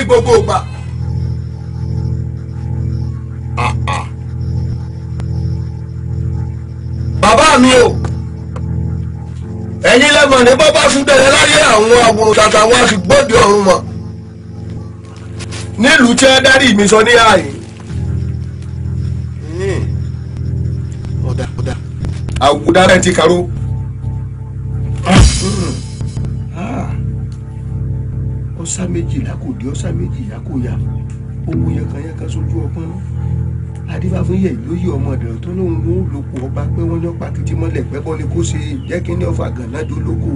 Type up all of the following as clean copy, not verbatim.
gbogbo ìgbà. Bàbá mi o, ẹ̀yin lẹ́mọ̀ ní bọ́bá sún tẹ̀lé láyé àwọn àwòrán tàtà wọn sì gbọ́dọ̀ ọ̀run mọ̀ nílùú tí ẹ dárí mi sọ ní ààyè. Ọ̀dà ọ̀dà àwùdá rẹ̀ ti kàró. Ọ̀sá méjìlá kò dé, ọ̀sá méjìlá kò yá, owó yankanyankan sójú ọpọ́n. Adébáfún yẹ lóyè ọmọ ọ̀dọ̀ tó lóun ló ń lòpọ̀ ọba pé wọ́n yọ pàkìtì mọ́lẹ̀ pẹ́bọ́ ni kò ṣe jẹ́ kí ní ọ̀fà gànà jó lóko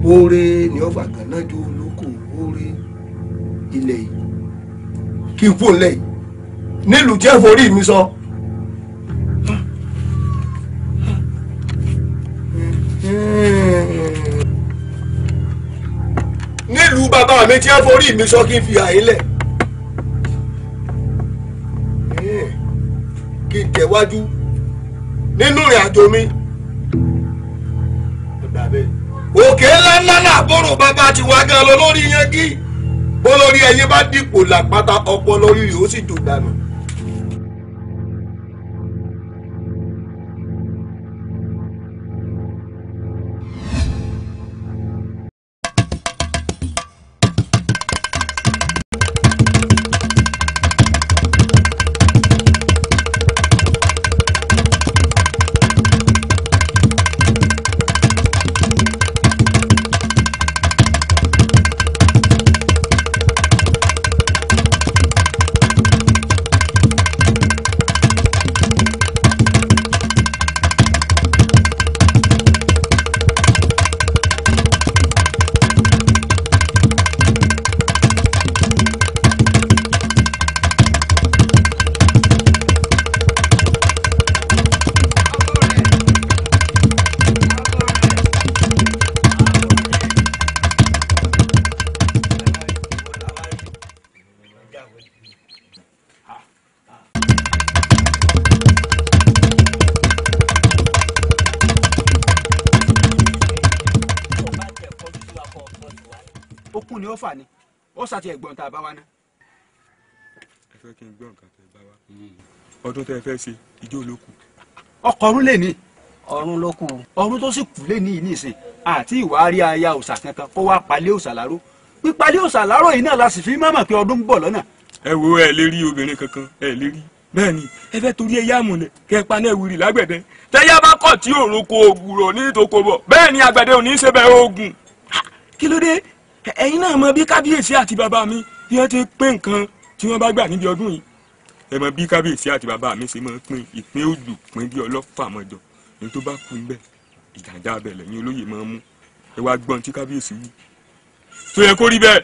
oore ní ọ̀fà gànà jó lóko oore ilẹ̀ yìí kí n kú ńlẹ̀ yìí nílùú tí ẹ forí mi sọ. Nílùú bàbá mi tí ẹ forí mi sọ kí n fi àyè lẹ̀. Kí n tẹ̀wájú nínú ìrìn àjò mi. Òkè ńlá ńlá làbọ̀rọ̀ bàbá ti wá gan lọ lórí yangi. Bó lórí ẹyin bá dìpò làpáta ọpọlọ rírì ó sì jò dànù. Okun ni ó fà ni ó ṣàti ẹ̀gbọ́n tá a bá wa ná. Ẹ fẹ́ kí n gbọ́ nǹkan tẹ́ ẹ bá wa. Ọdún tẹ́ ẹ fẹ́ ṣe ijó ló kù. Ọkọ̀ ọ̀run lè ní. Ọ̀run ló kù. Ọ̀run tó sì kù lè ní ìnísìn àti ìwà rí aya òòṣà kankan kó wá palẹ̀ òòṣà láró. Pípalẹ̀ òòṣà láró yìí náà la sì fi mọ̀mọ̀ pé ọdún ń bọ̀ lọ́nà. Ẹ wo ẹ lè rí obìnrin kankan ẹ lè rí. Bẹ́ẹ̀ ni ẹ fẹ́ torí ẹyá àmùlẹ̀ kẹ́ ẹ paná ẹ̀wìrì lágbẹ̀dẹ. Tẹ́yà bá kọ̀ tí òroko ògùrọ̀ ní ìtòkò bọ̀. Bẹ́ẹ̀ ni àgbẹ̀dẹ ò ní í ṣe bẹ́ẹ̀ oògùn. Kí ló dé? Ẹ̀yin náà mọ bí kábíyèsí àti bàbá mi bí wọ́n ti pín nǹkan tí wọ́n bá gbà níbi ọdún yìí. Ẹ mọ bí kábíyèsí àti bàbá mi ṣe máa pín ìpín òjò pín bí ọlọ́fà mọ́jọ ní tó bá kú ńbẹ̀ ìjàǹjà abẹ lẹ́yìn olóyè máa mú. Ẹ wá gbọ́n tí kábíyèsí wí. Tó yẹ kó rí bẹ́ẹ̀,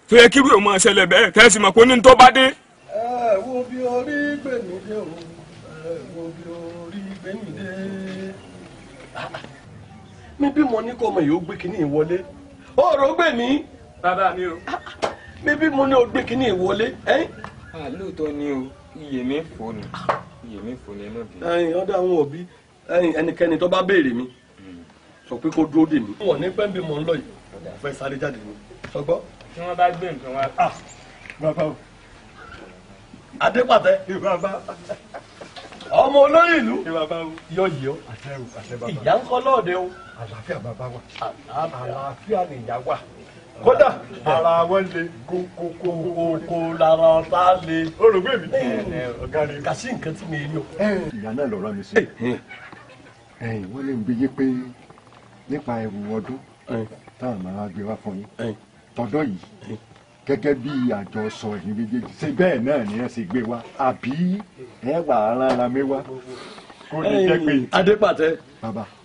tó yẹ kírú ẹ̀ máa ṣẹlẹ̀ bẹ́ẹ̀, kẹ́sì mọ̀ pé ní tó bá dé. Ẹ wo bí orí gbè mí dé o, ẹ wo bí orí gbè mí dé. Mi bí mo ní kó ọmọ yìí ó gbé kinní ìwọlé. Ọ̀rọ̀ gbè mí. Bàbá mi o. Mi bí mo ní o gbé kinní ìwọlé. Lóòótọ́ ni o, iye mi fò ni, iye mi fò ni, ẹ má bínú. Ẹyin ọ̀dọ̀ àwọn òbí ẹnikẹ́ni tó bá béèrè mi sọ pé kó dúró dè mí. Wọ́n ní pẹ́ńbí mò ń lọ yìí, mo fẹ́ sáré jáde ni. Sọgbọ́. Tí wọ́n bá gbé nǹkan wá. Bàbá o. Adépàtẹ. Bàbá. Ọmọ olóyè ìlú. Bàbá o. Yọ yìí o. Ìyá ń kọ́ lọ́ọ̀dẹ o. Àlàáfíà bàbá wa. Àlàáfíà ni ìyá wa. Kódà ara wọn le kókókókó lára ọ̀tá le. Olùgbé mi. Ọ̀gá ni. Kà sí nǹkan tí mi rí o. Ìyá náà lọ̀rọ̀ mi sí. Wọ́n lè ń gbé yé pé nípa ẹrù ọdún táwọn máa gbé wá fún yín. Tọ̀dọ̀ yìí gẹ́gẹ́ bí àjọsọ ẹ̀yin méjèèjì ṣe bẹ́ẹ̀ náà ni ẹ ṣe gbé wá àbí ẹ wà á rán mi wá. Kó lè jẹ́ pé. Adépàtẹ,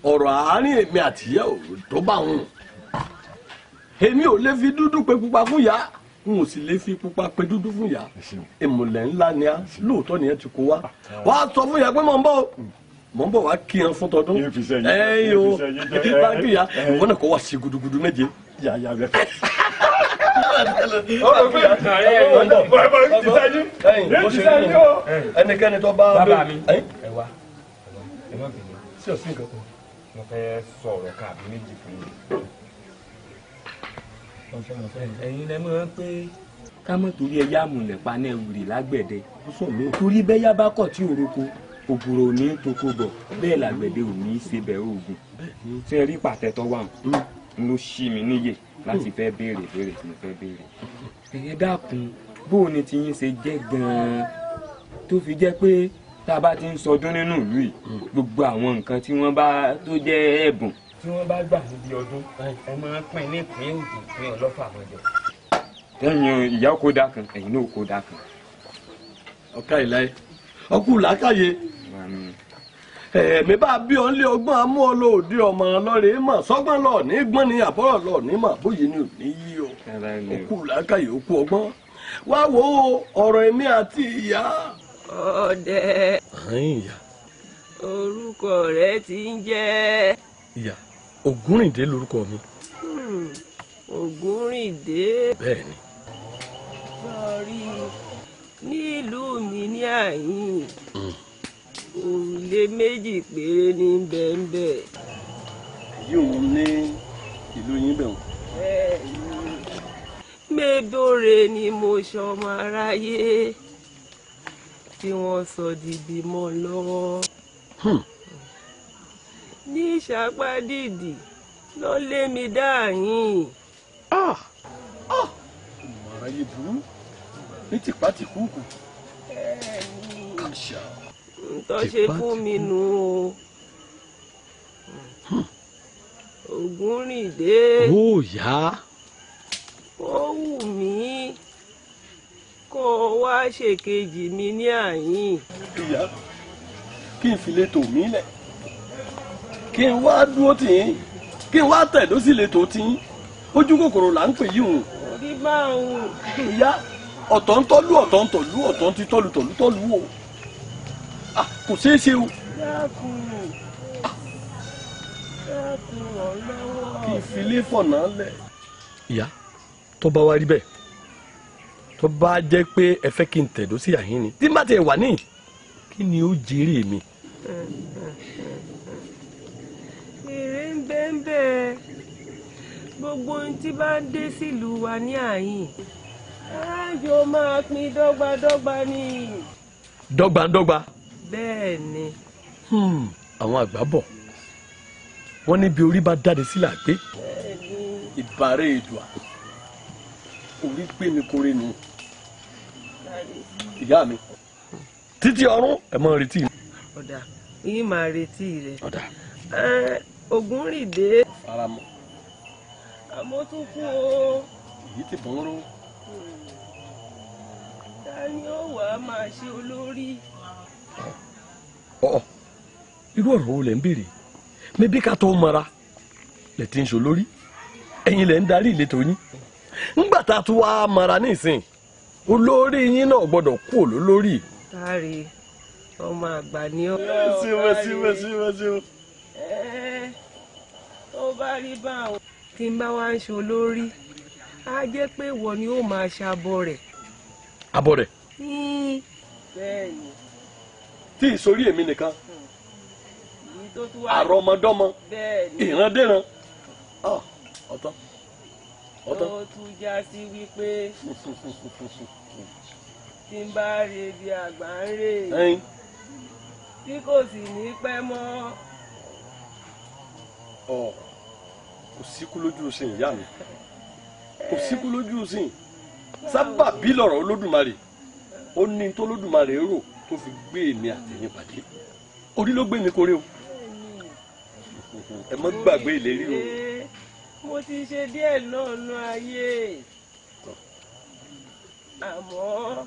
ọ̀rọ̀ àárín èmi àtìyẹ́ ò tó bá wọn. Èmi ò lè fi dúdú pe pupa fún ìyá, n ò sì lè fi pupa pe dúdú fún ìyá. Ìmùlẹ̀ ńlá ni á, lóòótọ́ nìyẹn ti kó wá. Wá sọ fún ìyá pé mò ń bọ̀, mò ń bọ̀ wá kí yan fún tọdún. Ẹ̀yin o, bá kí ìyá, ìwọ náà kó wá sí gudugudu méje. Ẹnikẹ́ni tó bá bàbá mi ẹ wá ẹ má bínú. Sí ọ̀sìn kankan. Mo fẹ́ sọ̀rọ̀ káàbí méjì fún yín. Ẹ̀yin lẹ mọ̀ pé Ká mọ̀ torí ẹyẹ àmùlẹ̀ paná ẹwùrì lágbẹ̀dẹ. Torí bẹ́yà bá kọ̀ tí òroko ògùrò ò ní toko bọ̀ bẹ́ẹ̀ làgbẹ̀dẹ ò ní í ṣe bẹ́ẹ̀ oògùn. Ṣé ẹ rí pàtẹ tó wà ń ló ṣí mi níyè láti fẹ́ béèrè béèrè tí mo fẹ́ béèrè. Ẹ̀yẹ dákun bó o ní tiyín ṣe jẹ́ gan-an tó fi jẹ́ pé tá a bá ti ń sọdún nínú ìlú yìí gbogbo àwọn nǹkan tí wọ́n bá tó jẹ́ ẹ̀bùn tí wọ́n bá gbà níbi ọdún ẹ máa ń pín ní ìpín òdì pín ọlọ́fà mọ́jọ. Ẹ̀yin ìyá kó dà kan ẹ̀yin náà kó dà kan. Ọ̀ka ìláyé ọkù làákàyè ẹ̀ẹ̀mí bá bí ọ ń lé ọgbọ́n amú ọ lòdì ọmọ lọ́rẹ̀ mọ̀ sọ́gbọ́n lọ ní gbọ́n ní àbọ̀rọ̀ lọ ní mọ̀ bóyá ni ò ní yí ọ ọkù làákàyè òkú ọgbọ́n wá wo ọ̀rọ̀ èmi àti ìyá. Ọdẹ orúkọ rẹ ti ń jẹ́. Ìyá Ògúnrìndé lorúkọ mi. Ògúnrìndé. Bẹ́ẹ̀ni. Sọrí nílùú mi ní àyín òrùlé méjì péré ní bẹ́ẹ̀nbẹ́ẹ̀. Èyí òun ní ìlú yín bẹ̀ wọ́n. Bẹ́ẹ̀ni mébòrè ni mo ṣọmọ aráyé tí wọ́n sọ di bímọ lọ́wọ́. Ní ìṣàpá-dìdì ló lé mi dáàyìn. Ọmọ aráyé burú ní tìpátìkúùkù. Kàṣà. Ntọ́ ṣe fún mi nù o. Ògúnrìndé. Ó yá. Ó wù mí kó o wá ṣèkejì mi ní àyín. Ìyá kí n fi lè tò mí lẹ̀ kí n wá dúró tì yín kí n wá tẹ̀dó sí lè tò tì yín ojú kòkòrò là ń pè yí òun. Orí máa ń wù. Ìyá ọ̀tọ̀ ń tọ́lú ọ̀tọ̀ ń tọ̀lú ọ̀tọ̀ ń ti tọ́lù tọ̀lú tọ́lú o kò ṣeé ṣe o. Dákun dákun ràn lọ́wọ́. Kí n fi lé fọ̀nà lẹ̀. Ìyá tó bá wá rí bẹ́ẹ̀ tó bá jẹ́ pé ẹ fẹ́ kí n tẹ̀dó sí àhín ni tí n bá tẹ̀ wà ní kí ni ó jèrè mi. Èrè ń bẹ ń bẹ gbogbo ohun tí bá ń dé sílùú wa ní àyín àjọ máa pín dọ́gbadọ́gba ni. Dọ́gbandọ́gba. Bẹ́ẹ̀ ni. Àwọn àgbà bọ̀ wọ́n ní bí orí bá dáde sílẹ̀ àgbé. Ìbàrẹ̀ èdùà orí pé mi kórè nù. Ìyá mi títí ọ̀run ẹ máa retí mi. Ọ̀dà yín máa retí rẹ̀. Ọ̀dà. Ògúnrìndé. Faramọ́. Àmọ́ tún kú o. Èyí ti bọ́n ró. Ta ni ó wàá máa ṣe olórí? Ọ̀ irú ọ̀rọ̀ wo lẹ̀ ń béèrè? Mebí ká tó mara lẹ̀ ti ń ṣe olórí ẹ̀yin lẹ̀ ń darí ìletò yín. Ńgbà tá a tún wá mara nísìn olórí yín náà gbọ́dọ̀ kú olólórí. Káre ọmọ àgbà ni ó. Síwẹ́ síwẹ́ síwẹ́ síwẹ́. Tó bá rí báwọn tí n bá wá ń ṣe olórí á jẹ́ pé ìwọ ni ó máa ṣàbọ̀ rẹ̀. Abọ́ rẹ̀. Bẹ́ẹ̀ni. Tí ìsorí èmi nìkan àrọmọdọ́mọ ìrandéran ọ̀tọ̀ ọ̀tọ̀. Ó tún já sí wípé tí n bá re bí àgbà ń rè tí kò sì ní pẹ́ mọ́. Ọ kò síkú lójú sin ìyá mi kò síkú lójú sin sábàbí lọ̀rọ̀ Olódùmarè ó ní tó Olódùmarè rò tó fi gbé èmi àtẹ̀yìn pàdé orí ló gbé mi kórè o ẹ má gbàgbé ìlérí o. Mo ti ṣe díẹ̀ náà nú ayé àmọ́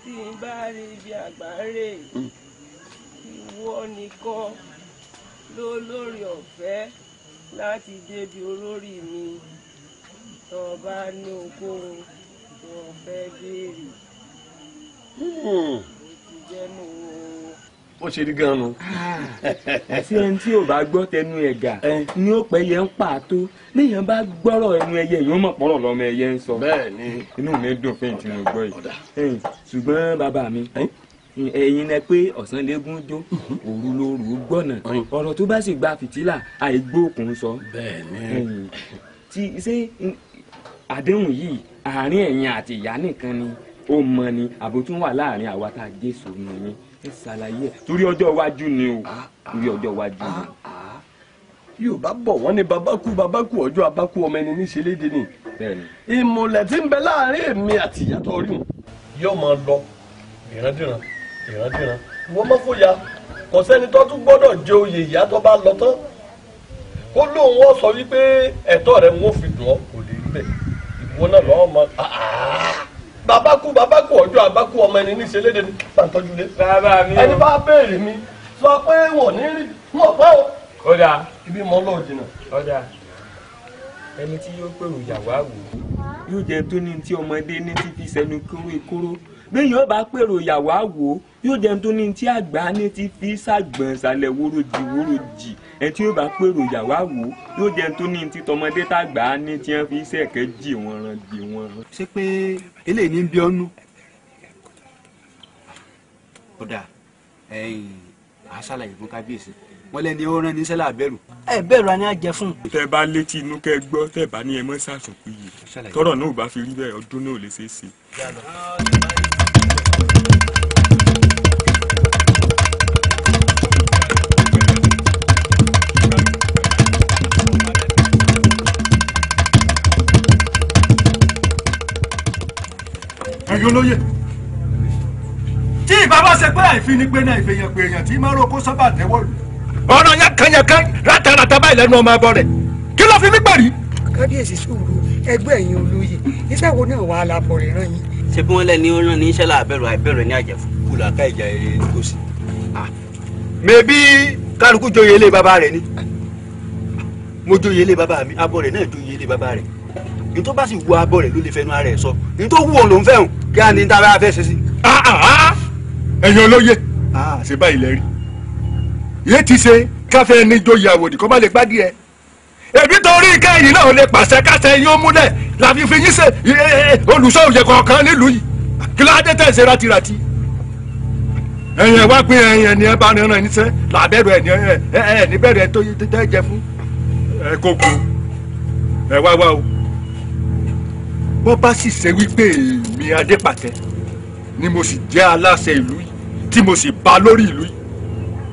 tí n bá rí ibi àgbà ń rè ìwọ nìkan ló lórí ọ̀fẹ́ láti débi olórí mi tó bá ní ohunkóhun tó fẹ́ béèrè. Ó ti jẹ́ nù o. Ó ṣe rí gan-an nu. Àti ẹni tí ò bá gbọ́ tẹnu ẹ̀gà ni ó pẹ́ yẹn ń pàtó léèyàn bá gbọ́rọ̀ ẹnu ẹyẹ yóò mọ̀ pọ̀rọ̀ lọ́mọ ẹyẹ ń sọ. Bẹ́ẹ̀ni. Inú mi dùn fún ìtì mo gbọ́ yìí. Ṣùgbọ́n bàbá mi ẹ̀yin lẹ pé ọ̀sán lẹ́gùn jó òru lóru gbọ́nà ọ̀rọ̀ tó bá sì gba fìtílà àìgbókun sọ. Bẹ́ẹ̀ni. Tí ṣé Àdéhùn yìí àárín ẹ̀yin àti ìyá nìkan ni ó mọ ni àbò tún wà láàrin àwa tá a jẹ́ sòmù yín. Ẹ ṣàlàyé ẹ̀ torí ọjọ́ iwájú ni o, torí ọjọ́ iwájú ni. Yorùbá bọ̀ wọ́n ní babákú babákú ọjọ́ abákú ọmọ ẹni níṣe léde ni. Ìmùlẹ̀ tí ń bẹ láàrin èmi àti ìyàtọ̀ orí mu yóò máa lọ ìrandíran ìrandíran. Wọ́n mọ́ fòyà, kò sẹ́ni tó tún gbọ́dọ̀ jẹ oyè ìyá tó bá lọ tán kó lóun wọ́n sọ wípé ẹ̀tọ́ rẹ̀ ń wọ́n fi dùn ọ́, kò lè rí bẹ́ẹ̀. Ìwọ náà lọ́wọ́ mọ babákú babákú ọjọ́ abákú ọmọ ẹni níṣe léde ni. Bá ń tọ́jú lé ẹni bá béèrè mi sọ pé wọ́n ní rí wọ́n pẹ́ o. Ọ̀dà ibi mọ́ lọ́ọ̀ jìnnà. Ọ̀dà ẹni tí yóò pèrò ìyàwó àwò yóò jẹ tó ní tí ọmọdé ní tí fi sẹnu kóró ìkóró. Bẹ́ẹ̀ yóò bá pèrò ìyàwó àwò yóò jẹ tó ní tí àgbà ní tí fi sàgbọ̀n sàlẹ̀ wóró jì wóró jì. Ẹni tí yóò bá pèrò ìyàwó àwò yóò jẹ tó ní tí tọmọdé tàgbà ní tí wọ́n fi sẹ̀kẹ́ jì wọ́n ran jì wọ́n ran. Ṣé pé eléyìí ní bí ọ́nú? Ọ̀dà ẹ̀yìn àṣàlàyé fún kábíyèsí wọ́n lẹ́ni ó rán ní sẹ́lá bẹ̀rù. Ẹ bẹ̀rù a ní àjẹ fún. Tẹ́ bá létí inú kẹ́ gbọ́, tẹ́ bá ní ẹ mọ́ sàtúnkù yìí, tọ́rọ̀ náà ò bá fi rí bẹ́ẹ̀, ọdún náà ò lè ṣeé ṣe. Ẹ̀yin olóyè, tí ìbá bá ṣe pé àìfinigbé náà ìfèyàn pé èèyàn tí máa ń roko sábà tẹ́wọ́ lù. Ọ̀rọ̀ yankanyankan rátaràtà báyìí lẹ́nu ọmọ ẹbọ rẹ̀, kí ló fi mí pẹ̀rí. Kábíyèsí sùúrù, ẹgbẹ́ ẹ̀yin olóyè, iṣẹ́ wo náà wàá la bọ̀ rẹ̀ rán yín. Ṣé bí wọ́n lẹ́ni ó rán ní iṣẹ́ láàbẹ̀rù àìbẹ̀rù ní àjẹfù. Kùlà ká ìjà èrè kò sí. Mẹ̀bí kálukú joyè ilé bàbá rẹ̀ ni. Mo joyè ilé bàbá mi, abọ́ rẹ̀ náà joyè ilé bàbá rẹ̀. Ní tó bá sì wu abọ́ rẹ̀ ló lè fẹnu ara ẹ̀ sọ. Ní tó wù òun ló ń fẹ́hùn kí á ní tá a bá fẹ́ ṣe sí. Ẹ̀yin olóyè, ṣe báyìí lẹ rí. Yé ti ṣe káfẹ́ ní joyè àwòdì kó má lè gbádìí ẹ. Èmi torí kẹ́yìn náà lè pàṣẹ káṣẹ yín ó múlẹ̀ la fi fi yín ṣe olùṣọ́ òye kọ̀ọ̀kan nílùú yìí. Kí ló dé tẹ̀ ṣe rátiràti? Ẹ̀yin ẹ̀ wá pín ẹ̀yin ẹni ẹ bá rán ẹ níṣẹ́ làbẹ́rù ẹ̀ ẹ̀ níbẹ̀rù ẹ tó tẹ́ jẹ fún. Ẹ kó kú ẹ wá wá o. Bọ́ bá sì ṣe wípé èmi Adépàtẹ ni mo sì jẹ́ aláṣẹ ìlú yìí tí mo sì bá lórí ìlú yìí,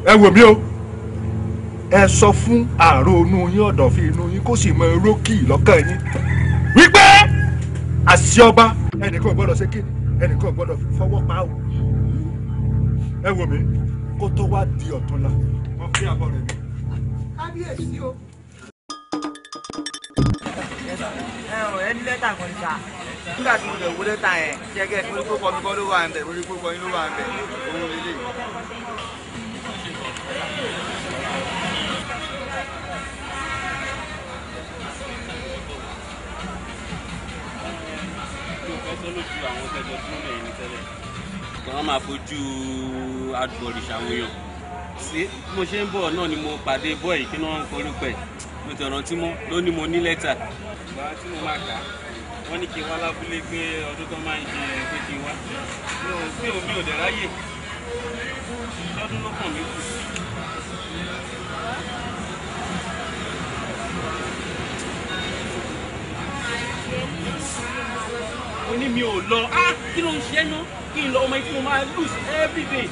ẹ wò mí o, ẹ sọ fún ààrò inú yín ọ̀dọ̀fín inú yín kó sì mọ rókì lọ́kàn yín wípé àṣẹ ọba ẹnìkan ò gbọ́dọ̀ ṣe kíni, ẹnìkan ò gbọ́dọ̀ fọwọ́ pa o. Ẹ wò mí, kó tó wá di ọ̀túnla wọ́n fi àbọ̀ rẹ̀ mi. Kábíyèsí o. Ẹ ní lẹ́tà kan ní sá. Nígbà tí mo lè wo lẹ́tà yẹn, ṣẹ́gẹ́ mo rí kókó mi kọ́ ló wà ń bẹ̀, mo rí kókó yín ló wà ń bẹ̀, òun lélẹ̀. Wọ́n máa fojú adùn-òrìṣà wòyàn. Sí bí mo ṣe ń bọ̀ náà ni mo pàdé bọ́ọ̀yì kí wọ́n ń korúkọ ẹ̀. Mo tẹ̀ rántí mọ́ ló ní mo ní lẹ́tà. Ìgbà tí mo máa kà á, wọ́n ní kí n wá lábúlé pé ọdún tó máa ń ṣe pé kí n wá. Mi ò dẹ̀ ráyè. Lọ́dún ló kàn mí kù. Mo ní mi ò lọ. Ah! Kí ló ń ṣe é ná? Kí n lọ ọmọ yìí tí mo máa lose every day.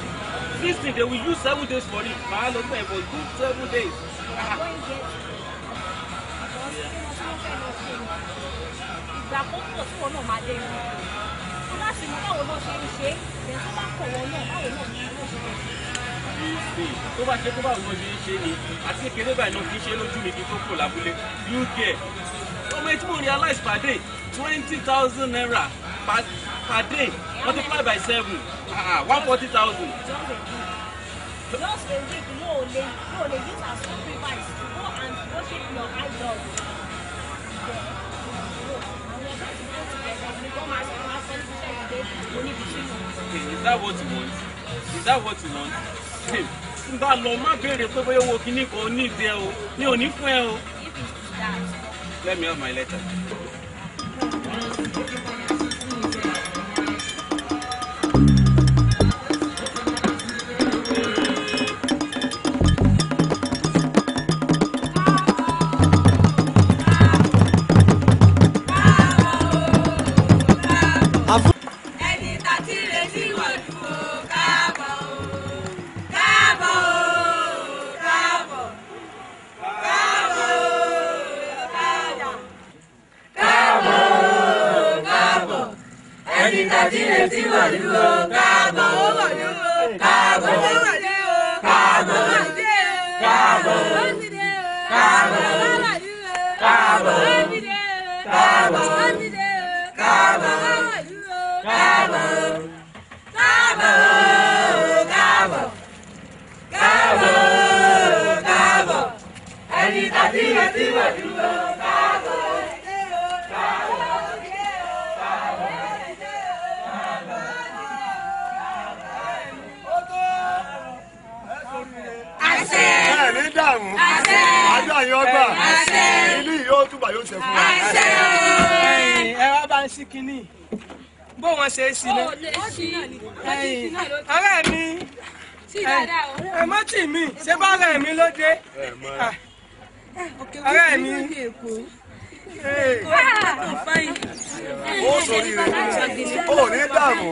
This thing they will use 7 days for it. Màá lọ pẹ̀ for good 7 days. Ìgbà àkókò tí wọn náà máa dé ìlú tó bá sì mú báwo náà ṣe ń ṣe é tó bá kọ̀ wọn náà báwo náà ní ló ṣe lè ṣe. Tó bá ṣe kó báwo náà ṣe ń ṣe ni àti kékeré báyìí náà kì í ṣe lójú mi kí n tó kúrò lábúlé. You get ọmọ tí mo realize per day 20,000 naira per day multiply by 7, 140,000. Just a week, no le use as sacrifice to go and worship your idol. Okay, is that what you want? Is that what you want? N bá lọ má béèrè pé bóyá owó kíní kan ní ìdí ẹ o, mi ò ní fún ẹ o. Let me have my letter. tàbí retí wọ̀lú o. Káàbọ̀ káàbọ̀ káàbọ̀ káàbọ̀ káàbọ̀ káàbọ̀ káàbọ̀ káàbọ̀ káàbọ̀ káàbọ̀ káàbọ̀ káàbọ̀ ẹni tàbí retí wọ̀lú o. Káàbọ̀. Ẹ ní dààmú. Àjọ àyàn ọgbà. Ilé yìí ó túbà yóò ṣe fún wa. Ẹ wá bá ń sí kínní bó wọn ṣe é sí náà. Ọ̀rẹ́ mi ẹ má tì mí, ṣé bá ọ̀rẹ́ mi ló dé? Ọ̀rẹ́ mi. Ó sórí rẹ̀, ó ní dààmú.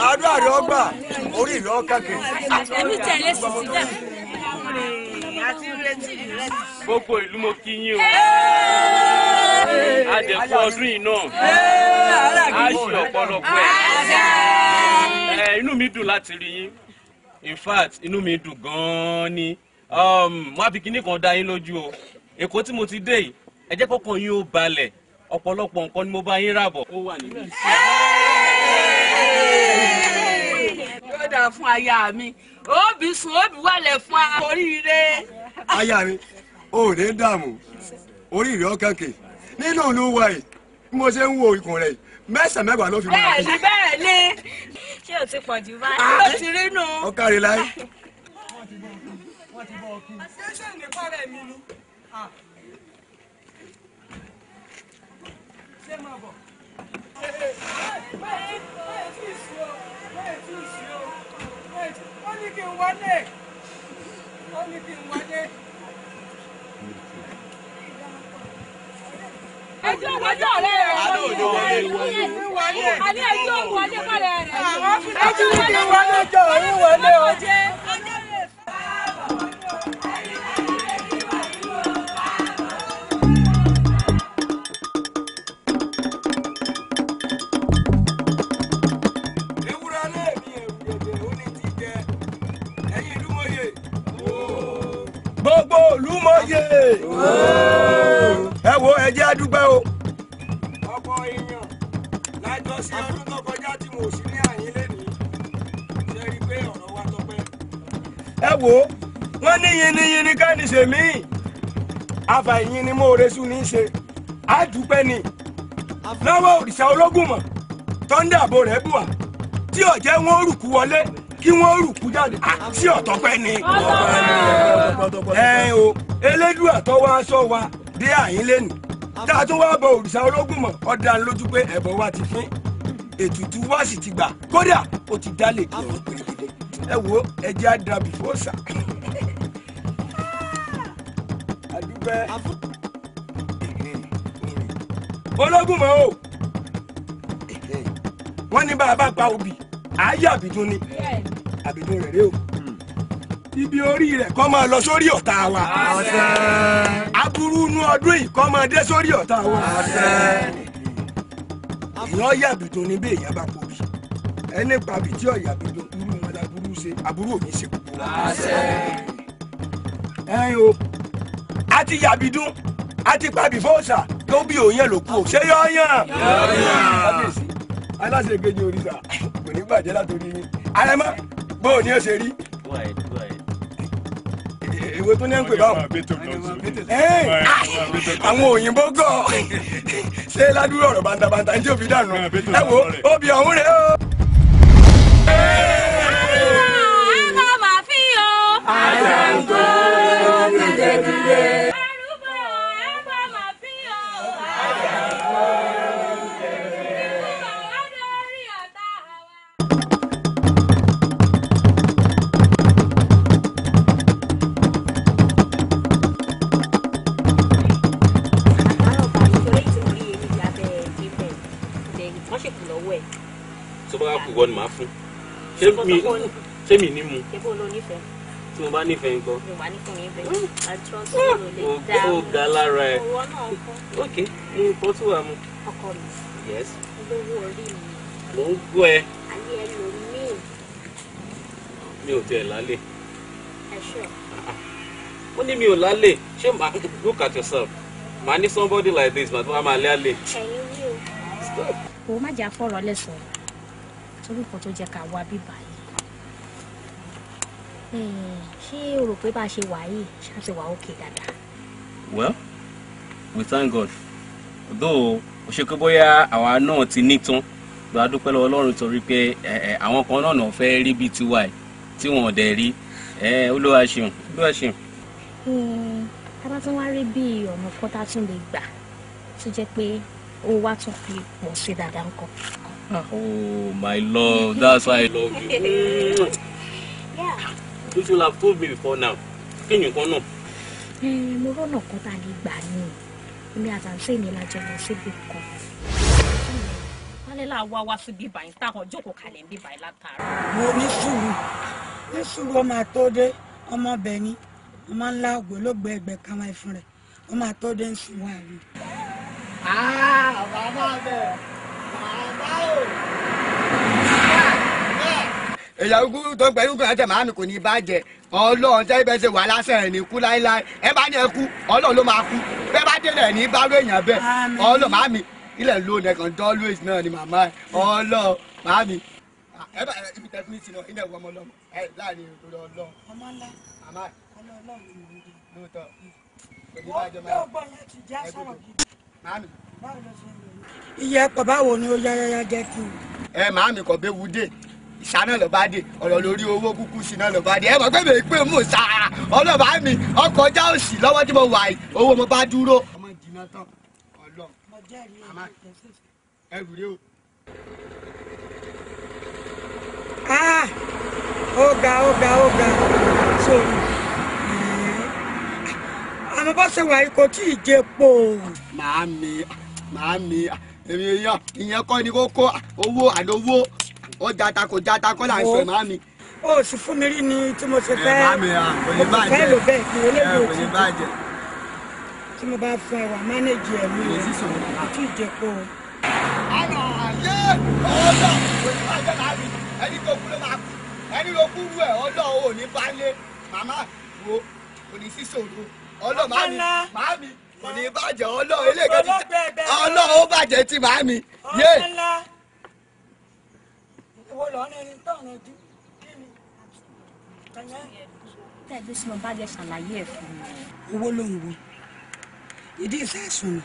Àdúrà rẹ̀ ọgbà, orí ìlú ọ̀kàkẹ́. Èmi tẹ̀lé sisi dẹ̀. Gbogbo ìlú mo kí yín o. A dẹ̀ kú ọdún yìí náà. A ṣe ọ̀pọ̀lọpọ̀ ẹ̀. Inú mi dùn láti rí yín. In fact, inú mi dùn gan-an ni. Mo á fi kinní kan dá yín lójú o. Èkó tí mo ti dé yìí, ẹ jẹ́ kọ́kàn yín ó balẹ̀. Ọ̀pọ̀lọpọ̀ nǹkan ni mo bá yín rà bọ̀. Ó wà níbí. Yóò dáa fún aya mi. Òbí sùn, òbí wàlẹ̀ fún oríire. Aya mi, o ò ní dààmú, orí rẹ̀ ọ̀kànkè. Nínú ìlú wa yìí, bí mo ṣe ń wo ikùn rẹ̀, mẹ́sàn-án mẹ́wàá ló fi máa. Bẹ́ẹ̀ni bẹ́ẹ̀ ni. Ṣé o ti pọ̀ jù báyìí? Ó ti rí nù. Ó kárí láyé. Ṣé ṣé nípa rẹ̀ mi ni? Ṣé máa bọ̀? Ó ní kí n wọlé. Ó ní kí n wọlé. Ẹjọ́ wọlé ọ̀rẹ́ rẹ̀. Àní ẹjọ́ wọlé kọ́lẹ̀ rẹ̀. Ẹjọ́ ní kí n wọlé jọ, ń wọlé o. Ewúrẹ́ lẹ́ẹ̀mí ẹ̀rù gẹ̀gẹ̀ ó ní ti jẹ. Ẹ̀yin ìlú mòye. Gbogbo ìlú mòye. Ẹ wo, ẹ jẹ́ á dúpẹ́ o. Ọ̀pọ̀ èèyàn lájọ sí ọdún tó kọjá tí mo sì ní àyín lénìí. Ṣé rí i pé ọ̀rọ̀ wa tọpẹ́? Ẹ wo, wọ́n ní yinniyinni ká ní ṣèmí. Àfàìyìn ni mo resú ní í ṣe. Á dúpẹ́ ni. Lọ́wọ́ òrìṣà ológun mọ̀, tọ́ndà àbò rẹ̀ bù wá. Tí ọ̀jẹ̀ wọn rùkú wọlé, kí wọ́n rùkú jáde. Sí ọ̀tọ́pẹ́ ni. Ẹ o, Elédùà tó wá sọ wa dé àyín lẹ́nu. Tá a tún wá bọ òrìṣà ológun mọ̀, ó dá lójú pé ẹbọ wa ti fín. Ètùtù wa sì ti gbà. Kódà ó ti dá lè di ọ̀rọ̀ pèrègede. Ẹ wo, ẹ jẹ́ á dàbí fóòsà. Àdúpẹ́. Ológun mọ̀ o. Wọ́n ní bá a bá pa obì, àáyá àbìdún ni. Àbìdún rẹ̀ rè o. Ibi orí rẹ̀ kó máa lọ sórí ọ̀tá wa. Aburú inú ọdún yìí kó máa dé sórí ọ̀tá wa. Èèyàn yàbìdún ni bí èèyàn bá pobì. Ẹni pàbí tí ọ̀yà bìdún irú wọn laburú ṣe, aburú ò ní ṣe gbogbo wa. Ẹ̀yin o, a ti yàbìdún, a ti pàbí fóòsà, tó bí òun yẹn ló kú o. Ṣé yọ yàn? Kábíyèsí, aláṣẹ kejì òrìṣà kò ní bàjẹ́ látòrí yín. Àrẹ̀mọ, bó o ní ó ṣe rí? Èwo tó ní ń pè báwọn? Àwọn òyìnbó gọ̀ ṣé ládùúrò ọ̀rọ̀ bàǹtàbàǹtà ní tí ò fi dànù. Ẹ wo, obì ọ̀hún rẹ̀ o. Àgọ́ màá fi o. Àjàǹkó dìde. Arúgbó àgọ́ màá fi o. Ikú bàwá lórí ọ̀tá wa. Tó bá kú ìwọ ni màá fún. Ṣé mi ní mu? Ṣé bó ló nífẹ̀ẹ́? Tí mo bá nífẹ̀ẹ́ nǹkan. Mi ò wá ní fún mi bẹ́ẹ̀. I trust you ló lè dá. Ó ga lára ẹ. Owó náà kọ́. Ok, mo kọ́ tí wàá mu. Ọkọ mi. Yes. Olówó orí mi. Mo ń gbọ́ ẹ. Àlè ẹlòmíì. Mi ò tiẹ̀ lálẹ́. Ẹ ṣọ́. Ó ní mi ò lálẹ́. Ṣé màá look at yourself? Màá ní somebody like this, màá tó wá máa lé àlè. Ẹ̀yin wí o. Stop. O má jẹ́ àfọ̀rọ̀ lẹ́sọ̀ọ́ torí nǹkan tó jẹ́ ká wá bíbá yìí. Ṣé o rò pé bá a ṣe wà yìí ṣáà ti wà òkè dáadáa? Well, we thank God. Though, ó ṣe pé bóyá àwa náà ti ní tán, lọ a dúpẹ́ lọ́wọ́ Ọlọ́run torí pé àwọn kan náà fẹ́ rí bíi tiwa ẹ̀ tí wọ́n dẹ̀ rí. Olúwa ṣeun, Olúwa ṣeun. Tá bá tún wá rí bí ọ̀nà kan tá tún lè gbà tó jẹ́ pé owó wa tún fi pọ̀ sí dáadáa ńkọ́. Oh my love, that's why I love you. Yeah. You should have told me before now. Kí ni nǹkan náà? Mo rọ́nà kan tá a lè gbà ní èmi àtàǹtí mi la jọ lọ síbi kan. Wálé là wá wá síbi báyìí táwọn jókòó kalẹ̀ ń bí báyìí látàárọ̀. Mo ní sùúrù, ní sùúrù, ọmọ àtọ́dé, ọmọ ọbẹ̀ ni ọmọ ńlá ògbólógbò ẹgbẹ́ kan wáyé fún rẹ̀, ọmọ àtọ́dé ń sùn wá rí. Bàbá bẹ̀, bàbá o. Èyàn kúkú tó pẹ̀lú kan ẹ̀jẹ̀ màámi kò ní bàjẹ́. Ọlọ́run tẹ́ ibẹ̀ ṣe wà lásán ẹ̀ ní kú láéláé. Ẹ bá ní ẹ kú, Ọlọ́run ló máa kú. Bẹ́ẹ̀ bá délẹ̀ ní bárò èèyàn bẹ́ẹ̀. Ọlọ́run màámi ilẹ̀ ló nẹ̀kan always náà ni màmá ẹ̀. Ọlọ́run màámi. Ẹ bá ibi tẹ fún mi sí náà, ilẹ̀ wọ ọmọ ọlọ́mọ. Ẹ láàrin ìrora Ọlọ́run. Ọmọ ńlá. Màmá ẹ̀. Ọlọ́run ni mò ń jẹ. Lóòótọ́. Wọ́n gbé ọgbọ́n yẹn ti já sọ̀rọ̀ gidi. Màámi. Báwo ló ṣe ń lò ó? Iye ẹ̀pọ̀ báwo ni ó yáyáyá jẹ́ kí n. Ẹ màámi kò bẹ́ẹ̀ wú dé, ìṣáná ló bá dé, ọ̀rọ̀ lórí owó kúkú síná ló bá dé. Ẹ mọ̀ pé mi pé mò ń sa ọlọ́ba mi ọkọ̀ ọjà òsì lọ́wọ́ tí mo wà yìí, owó mo bá dúró. Ọmọ jìnnà tán ọlọ́ màmá ẹ wúre o. Ó ga, ó ga, ó ga sórí àmọ́ bó ṣe wà yìí kò tí ì jẹ po. Màámi, màámi, èmi èèyàn ìyẹn kọ́ ni kókó, owó àlówó ó jata kò jata kọ́ là ń sọ màámi. Ó sì fún mi rí ni tí mo ṣe fẹ́. Màámi, kò ní bàjẹ́, fẹ́ lò bẹ́ẹ̀ kí olóògbé kò ní bàjẹ́. Tí mo bá fún ẹ wà mánéjì ẹ̀ mi kò tí ì jẹ po. Àná ayé ọlọ́ kò ní bàjẹ́ màámi, ẹni tó kú ló máa kú, ẹni ló kú rú ẹ̀ ọlọ́ ò ní bá lé màmá wo kò ní sísòro ọlọ́ màámi, màámi kò ní bàjẹ́ ọlọ́ eléyìí ọlọ́ ó bàjẹ́ tí màámi yé. Wo lọ ní ẹni tó ń rẹjú kí ni. Tẹ́gbẹ́ sínú bá jẹ́ ṣàlàyé ẹ̀ fún mi. Owó ló ń wo ìdí ìsásùn ni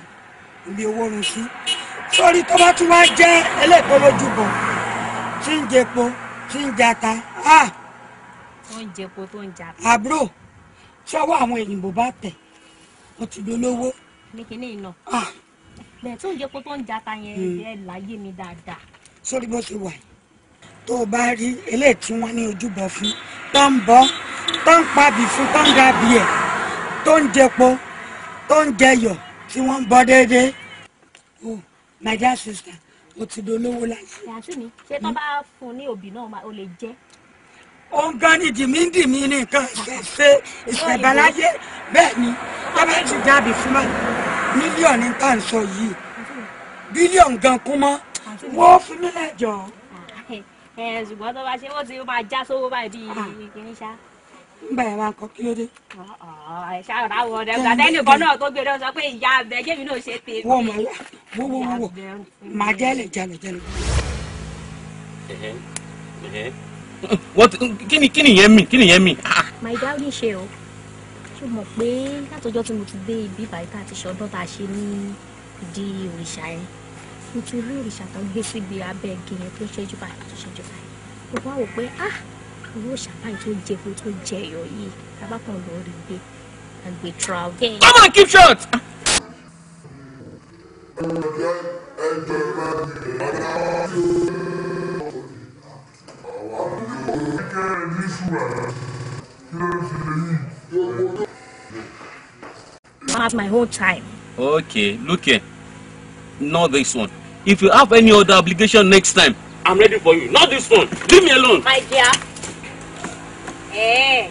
ibi owó run sí sórí tó bá tún wá jẹ́ ẹlẹ́ẹ̀kọ́ lójúbọ tí ń jẹpo tí ń jata. Tó ń jẹpo tó ń jata. Àbúrò sọ́wọ́ àwọn èyìnbó bá tẹ̀ ó ti dolówó. Ní kinní iná bẹ́ẹ̀ tó ń jẹpo tó ń jata yẹn ẹ láyé mi dáadáa. Sórí bó ṣe wà yìí tó o bá rí eléyìí tí wọ́n ní ojúbọ fún tó ń bọ́ tó ń pabì fún tó ń gabì ẹ̀ tó ń jẹpo tó ń jẹyọ̀ tí wọ́n ń bọ́ déédéé. Oh my dear sister, o ti dolówó láyé. Àǹtí mi, ṣé tó bá fún un ní òbí náà o lè jẹ́. Òun gan ni dìmídìmí ní nǹkan ṣe ìṣẹ̀báláyé bẹ́ẹ̀ ni tó bá ti jáde fún wa mílíọ̀nù tá à ń sọ yìí bílíọ̀nù gan kún mọ́ wọ́n fún mi lẹ́jọ́. Ṣùgbọ́n tó bá ṣe wọ́n ti máa já sówó báyìí bíi kìíní ṣá. Ń bá ẹ̀ máa kọ́ kí ló dé. Ṣáà wọ ọ̀dẹ̀ gbàtẹ́nìkan náà tó gbé lọ sọ pé ìyá abẹ jẹ́mi náà ṣe tèmi. Wọ́n mọ̀ wá wo wo wo màá jẹ́lẹ̀ jẹ́lẹ̀ jẹ́lẹ̀. What? Kí ni yẹn mi? Kí ni yẹn mi? My darling, ṣe o ṣe mọ̀ pé látọjọ́ tí mo ti dé ibi ìbàyí tá a ti ṣọdún tá a ṣe ní ìdí òrìṣà yẹn, mo ti rí òrìṣà tó gbé síbi abẹ́ igi yẹn tó ṣẹ́jú báyìí tó ṣẹ́jú báyìí. Mo wá wò pé ah, irú òòṣà báyìí tó jẹ epo tó jẹ ẹyọ yìí tábà kan lọ rí gbé àgbè travel. Come on, keep short. I have my own time. Okay, look here. Not this one. If you have any other obligation next time, I'm ready for you. Not this one. Leave me alone. My dear. Eh.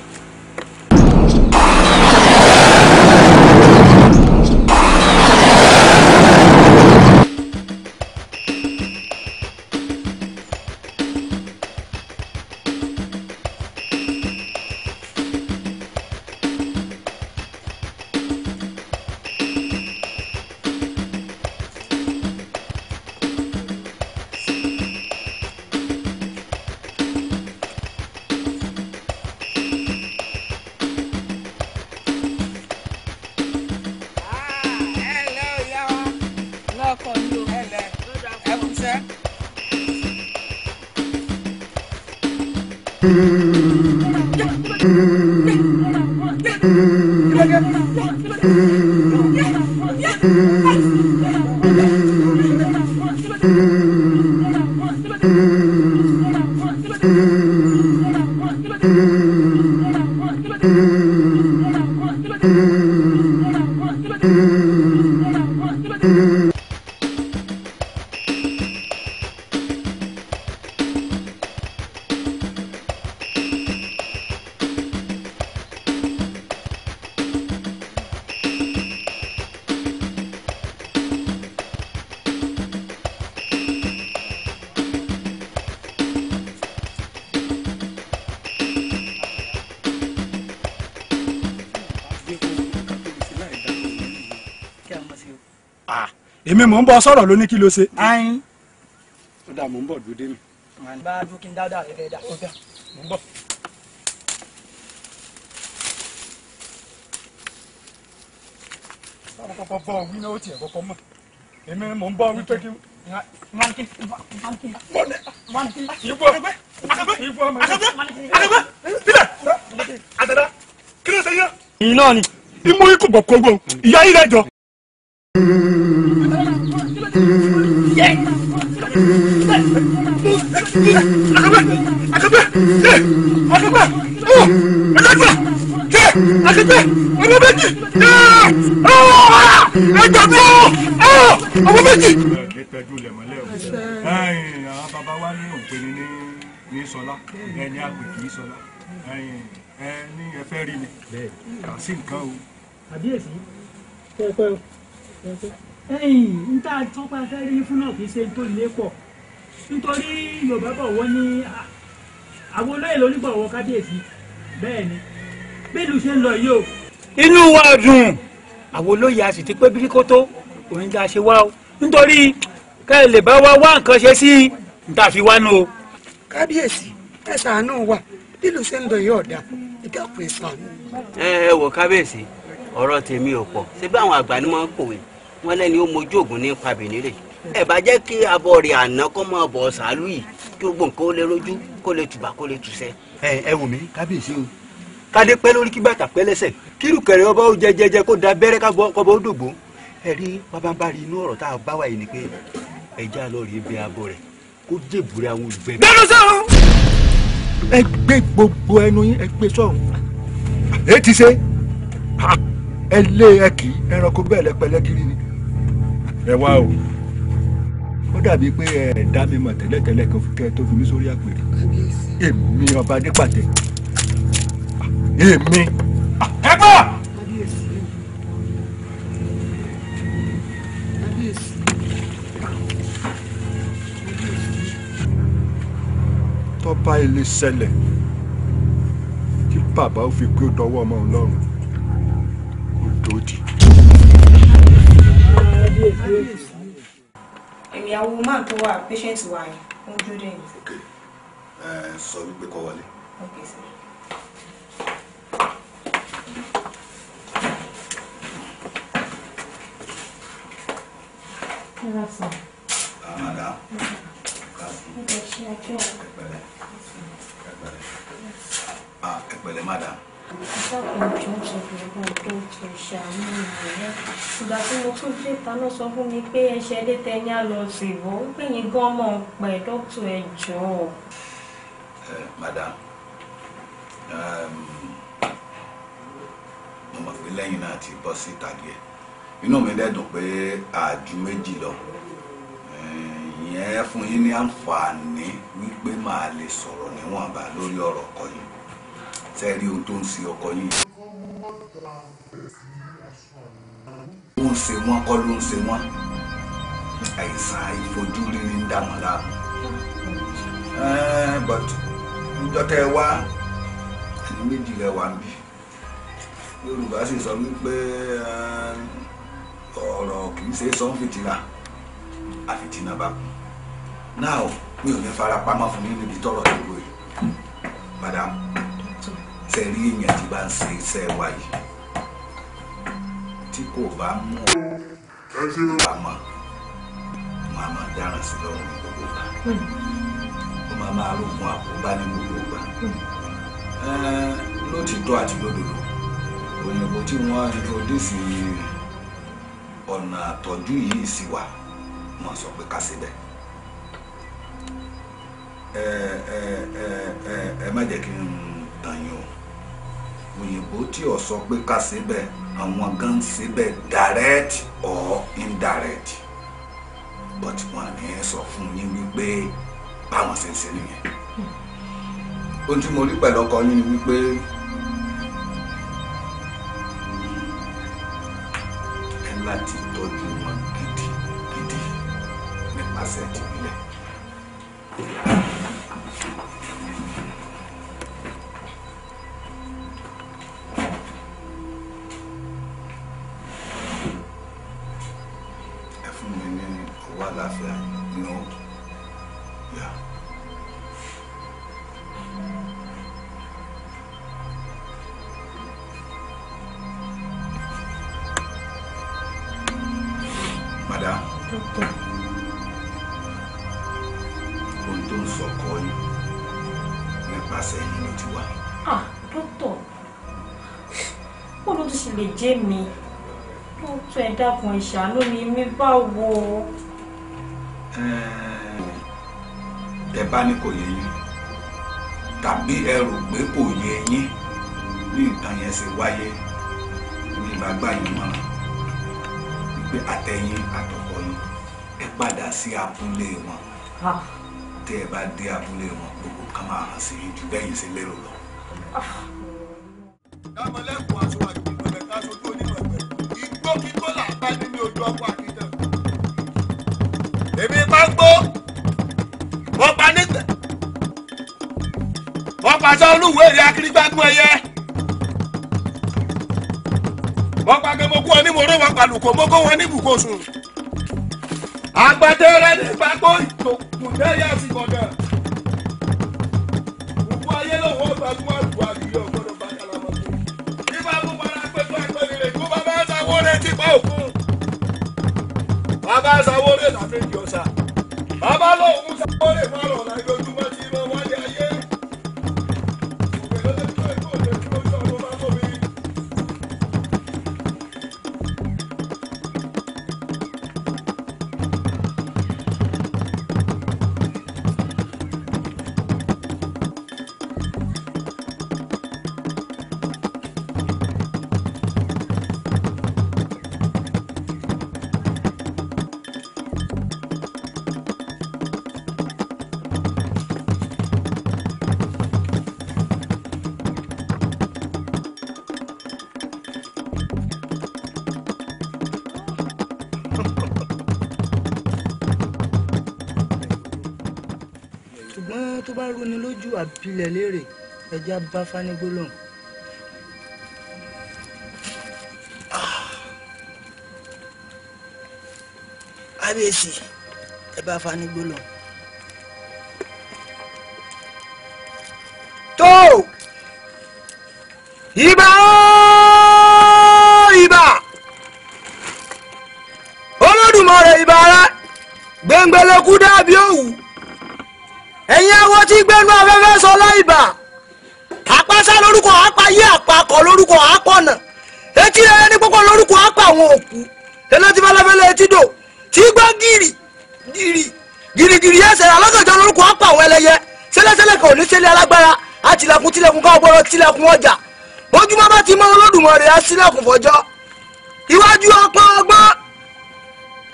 Èmi mò ń bọ sọ̀rọ̀ ló ní kí ló ṣe. Ayin. Ó dà mò ń bọ̀ dúró dé mi. Bá a dún kí n dáadáa rẹ fẹ́ dà. Ó dà mò ń bọ̀. Báwo kọ́kọ́ bọ̀ wí náà ó tiẹ̀ kọ́kọ́ mọ̀. Èmi mò ń bọ̀ wípé kí. Ìbú ìbú ọmọ akẹgbẹ́ sílẹ̀ àtàdá kí ló ṣe yẹ. Ìyìn náà ni imú ikú bọ̀ kógbó ìyá yìí lẹ́jọ́. Àwọn bàbá wa ní òpin ní sọlá ẹni àpè kì í sọlá ẹni ẹ fẹ́ rí mi kà sí nǹkan o. Àbíyèsí pẹ́pẹ́ o ẹ̀yìn n ta tọ́pẹ́ fẹ́ rí fún náà kì í ṣe tó lé pọ̀ nítorí Yorùbá bọ̀ wọ́n ní àwọn olóyè lónígbọ̀wọ́ kábíyèsí bẹ́ẹ̀ ni bí ìlú ṣe ń lọ yìí o. Inú wa dùn àwọn olóyè a sì ti pé bíríkótó òun tá a ṣe wá o nítorí ká ẹ lè bá wa wá nǹkan ṣe sí n ta fi wá nù o. Kábíyèsí ẹ ṣàánú wa bí ìlú ṣe ń lọ yìí ọ̀dà ìdákùn ẹ ṣàánú. Ẹ wò kábíyèsí ọ̀rọ̀ tèmi ò pọ̀ ṣé bí àwọn àgbà ni wọ́n ń pòwe wọ́n lẹ́ni ó mojú ògùn ní pabìnírè ẹ bá jẹ́ kí abọ́ rẹ̀ àná kó máa bọ̀ sàálù yìí kí gbogbo nǹkan ó lè rójú kó lè tùbà kó lè tùsẹ̀. Ẹ wò mí kábíyèsí o kádé pẹ́ lórí kí bàtà pẹ́ lẹ́sẹ̀ kírùkẹ̀rẹ̀ ọba ó jẹjẹjẹ kó da bẹ́rẹ́ kọ́bọ̀ ó dògbò. Ẹ rí bábánbárí inú ọ̀rọ̀ tá a bá wà yìí ni pé ẹja lọ rí ibi abọ́ rẹ̀ kó jèbúrẹ́ àwọn olùgbẹ́. Gbẹ́nu sọ̀rọ̀. Ẹ gbé gbogbo ẹnu yín ẹ gbé sọ̀rọ̀ ẹ ti ṣe ẹ lé ẹ kì í ẹranko bẹ́ẹ̀ lẹ́pẹ́lẹ́ kiri ni. Ẹ wá o ó dàbí pé ẹ dá mi mọ̀ tẹ́lẹ̀tẹ́lẹ̀ kẹ́ ẹ tó fi mí sórí àpèrè èmi ọba Adépàtẹ èmi. Ẹ bọ̀. Tọ́ba ilé ṣẹlẹ̀ tí bàbá ó fi gbé dọwọ́ ọmọ Ọlọ́run ó dòdì. Ìyàwó máa tó wà patient wa yẹn ó ń dúró dè yín. Ok, ẹ sọ wípé kó wọlé. Ok sir. Madam. Ẹ pẹ̀lẹ́ madam. Ìgbà tí mo tún dé ta ló sọ fún mi pé ẹṣẹ dé tẹni á lọ sí ìwọ ó pè yín gan mọ pẹ dókítà ẹ jọ̀ọ́. Madam, mo mọ̀ pé lẹ́yìn náà ti bọ́ síta díẹ̀ inú mi dẹ̀ dùn pé àjù méjì lọ ìyẹn fún yín ní àǹfààní wípé màá lè sọ̀rọ̀ níwọ̀nba lórí ọ̀rọ̀ ọkọ yín ṣe rí ohun tó ń ṣe ọkọ yín. Ó ń ṣe wọ́n kọ́ ló ń ṣe wọ́n àìsàn àìfojúrí ní ń dà wọ́n láàmú. But níjọ́ tẹ́ ẹ wá ẹni méjì lẹ wà ń bí Yorùbá sì sọ wípé ọ̀rọ̀ kì í ṣe sọ́nfìtìlà àfìtìnà bá kú. Náà mi ò ní fara pamọ́ fún yín níbi tọ́rọ̀ tó gbé madam ṣe rí èèyàn tí bá ń ṣe iṣẹ́ wa yìí tí kò bá mú àmọ́ wọn a máa dáràn sí lọ́rùn ní gbogbo ìgbà ó máa máa rógun àkóbá ní gbogbo ìgbà Lótìtọ́ àti lódodo, òyìnbó tí wọ́n introduce ọ̀nà àtọ́jú yìí sí wa, wọ́n sọ pé ká ṣe bẹ́ẹ̀. Ẹ má jẹ́ kí n tàn yín o, òyìnbó tí ò sọ pé ká ṣe bẹ́ẹ̀, àwọn gan ṣe bẹ́ẹ̀ direct or indirect, but wọ́n ní sọ fún yín wípé báwọn ṣe ń ṣe nìyẹn. Ohun tí mo rí pẹ̀lú ọkọ yín ni wípé ẹ láti tọ́jú wọn gidigidi nípasẹ̀ tìbílẹ̀. Ẹ fún mi ní owó àlàáfíà ní o. Yeah. Madam, ohun tó ń sọ ọkọ yín nípasẹ̀ yín ló ti wá. Ah, dókítà, bó ló tún ṣe lè jẹ́ mi? Dókítà, ẹ dákun, ẹ ṣàánú mi, mi báwo? Ẹ bá ní kò yé yín, tàbí ẹ rò pé kò yé yín bí nǹkan yẹn ṣe wáyé, ní ìgbàgbà yín mọ́ràn wípé àtẹ̀yìn àtọkọ yín ẹ padà sí abúlé wọn. Tẹ́ ẹ bá dé abúlé wọn, gbogbo kan máa hàn sí yín ju bẹ́yìn ṣe lérò lọ. Dámọ̀lẹ́kùn aṣọ àgbẹ̀mọ̀lẹ̀ ká sojú onímọ̀gbẹ̀ igbó kíkó là bá nínú ojú ọkọ̀ àkìtàn. Èmi bá gbó, wọ́n pa nígbà, wọ́n pàṣẹ olúwèé akírígbágún ẹyẹ, wọ́n pa gẹmọ́kú wọn ní mòró, wọn pàlùkò mọ́kó wọn ní ibùkósùn. Agbátẹ́rẹ́ nípa kó ìtòkùn tẹ́yà sí gbọ̀ngàn. Òkú ayé lòun ọgbà fún àlùkò àdìyẹ ọgbọ́dọ̀ bá kàlámọ́. Bí bá mú para pẹ̀lú àgbẹ̀lẹ̀ kó bàbá sáwọ́rẹ́ ti pa òkun. Bàbá sáwọ́rẹ́ làmẹ́jì ọ̀sà. Bàbá lòun sáwọ́rẹ́ márùn-ún láìlójúmọ́ tí wọ́n wáyé ayé. Ṣùgbọ́n tó bá rúni lójú àbílẹ̀ léèrè, ẹja bá fánigbólóhùn. Kábíyèsí, ẹ bá fánigbólóhùn. Tó ibà ó ibà Olódùmarè ibà rẹ gbẹngbẹlẹkú dàbí òwú, ẹ̀yin awo tí gbẹ́nu afẹ́fẹ́ sọ láìbà, àpáṣá lórúkọ àpáyé, àpakọ̀ lórúkọ àpọ̀nà, etí rẹ̀ ní púpọ̀ lórúkọ àpà àwọn òkú, elétí fẹlẹ́fẹlẹ́ etí dò tí gbọ́ gírì gírì gìrìgìrì ẹsẹ̀ alọ́gànjọ́ lórúkọ àpà àwọn ẹlẹ́yẹ, sẹ́lẹ́sẹ́lẹ́ kan ò ní sẹ́lẹ̀ alágbára, àtìlẹ̀kùn tilẹ̀kùn ká ọgbọ́rọ̀ tilẹ̀kùn ọjà, bójúmọ́ bá ti mọ́ Olódùmarè á sílẹ̀kùn fọjọ́, iwájú ọpọ́n ọgbọ́n,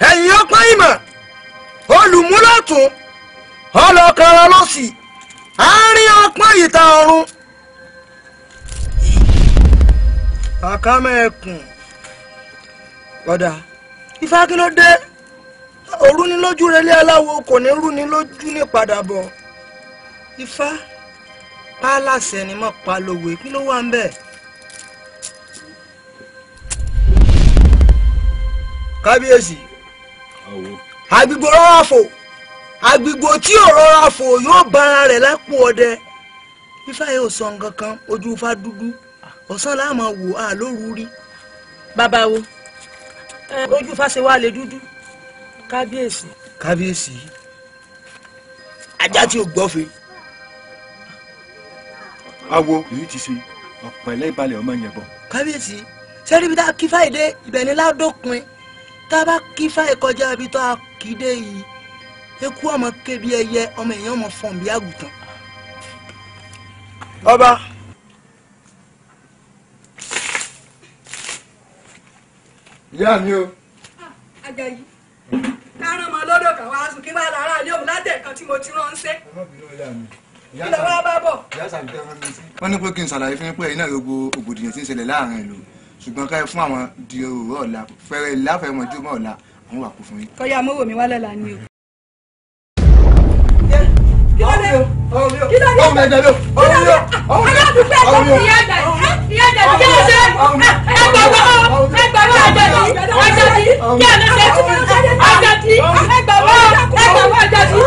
ẹ̀yìn ọpọ́n ìmọ̀, olùmúlọ̀tún ọlọ́kànràn lọ́sì, àárín ọpọ́n ìta ọ̀run. Àkàmẹ́kùn ọ̀dà ifá kí ló dé? Òru ni lójú relé aláwo, kò ní rú ni lójú ní padà bọ̀. Ifá pálàṣẹ ni mọ̀ pa lòwe, kí ló wà ń bẹ̀? Kábíyèsí, àgbègbè rọra fò, àgbègbè tí ò rọra fò yóò bára rẹ̀ lápò ọdẹ. Ifá yóò sọ nǹkan kan, ojú ifá dúdú, ọ̀sán la máa wò á lóru rí. Bàbá wo ojú ifá ṣe wá lè dúdú? Kábíyèsí. Kábíyèsí, ajá tí ò gbọ́fe. Awo èyí ti ṣe ọ̀pẹ̀lẹ̀ ìbalẹ̀ ọmọ yẹn bọ̀. Kábíyèsí sẹ́rí ibi tá a kí fáì dé ibẹ̀ ni ládópin tá a bá kí fáì kọjá ibi tó a kì í dé yìí eku ọmọ kébi ẹyẹ ọmọ èèyàn ọmọ fọ̀n bí àgùntàn. Ọba. Ìyá mi o. Àjàyí kárán mọ lọ́dọ̀ kan wá sùn kí wàá lára ilé òun látẹ̀kan tí mo ti ránṣẹ́. Kí ló wá bá bọ̀. Wọ́n ní pé kí n ṣàlàyé fún yín pé ẹ̀yin náà gbogbo ògbòdìyàn tí ń ṣẹlẹ̀ láàrin ìlú ṣùgbọ́n ká fún àwọn di òwúrọ̀ ọ̀la fẹ́rẹ́ láfẹ̀mọ́júmọ́ ọ̀la àwọn wà kú fún yín. Kọ́yà mọ́wò mi wá lọ́la ni o. Kí ló dé? Kí ló dé? Kí ló dé? Aládùúgbò ẹ̀kọ́ ìyá Àjàyí ìyá Àjàyí kí ló ṣe? Ẹ gbà wá ẹ gbà wá Àjàyí Àjàyí kí ló ṣe? Àjàyí ẹ gbà wá ẹ gbà wá Àjàyí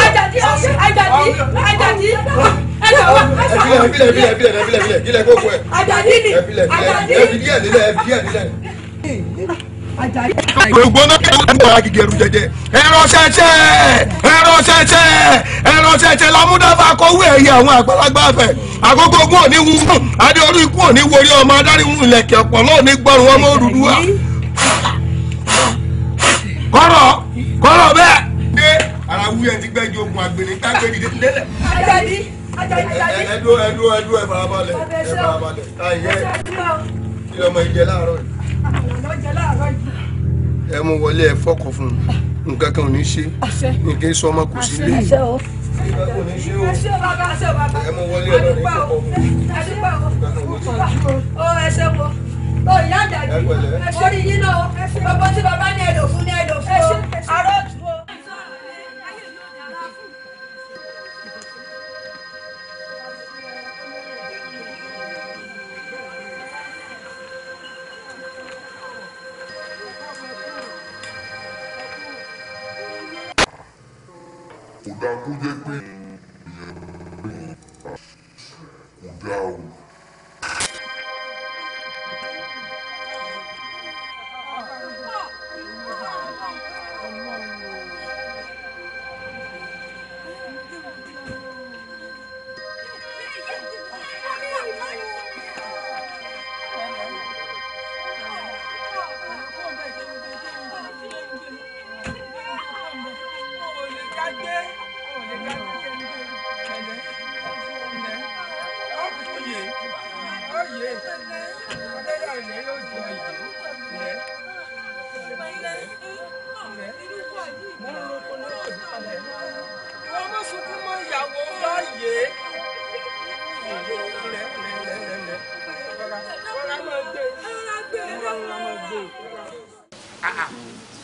Àjàyí Àjàyí Àjàyí ẹ gbà wá. Ẹbílẹ̀ ẹbílẹ̀ ẹbílẹ̀ ẹbílẹ̀ ẹbílẹ̀ kílẹ̀ kókó ẹ̀. Àjàyí ni ẹbílẹ̀ ẹbílẹ̀ ẹbí díẹ̀ nílẹ̀ ẹbí díẹ̀ nílẹ̀. Gbogbo náà ń bọ̀ agìgì ẹrù jẹjẹ. Ẹ̀rọ ṣẹ̀ṣẹ̀ ẹ̀rọ ṣẹ̀ṣẹ̀ ẹ̀rọ ṣẹ̀ṣẹ̀ lámúdáfà kọ́wé ẹ̀yẹ àwọn àgbàlagbà fẹ̀. Àkókò ogún òní wú adé orí ikú òní worí ọmọ adarí wù ilẹ̀kẹ̀ ọ̀pọ̀ lóòní gbọ́rùn ọmọ Odùduwà. Kọ́rọ̀ kọ́rọ̀ bẹ́ẹ̀. Ṣé ara wúyẹn ti gbẹ́jọ ogun àgbèrè tágbé dìde nílẹ̀? Àjàyí Àjàyí Àjàyí. Ẹdú ẹdú ẹdú ẹ farabalẹ̀ ẹ farabalẹ̀. Táyé kí lọmọ ìjẹ láàárọ̀ yìí. Ẹ mú wọlé ẹ fọkọ fún un nǹkan kan ò ní ṣe nǹkan sọ ọmọ kò sí lé. Ẹ mú wọlé ẹ lọ ní fọkọ fún un. Ó ìyá Àjàyí orí yín náà gbogbo tí bàbá ní ẹ lò fún ní ẹ lò fún o àrò tù o. Kò dáa kó jẹ́ pé ìyẹn kò dáa o.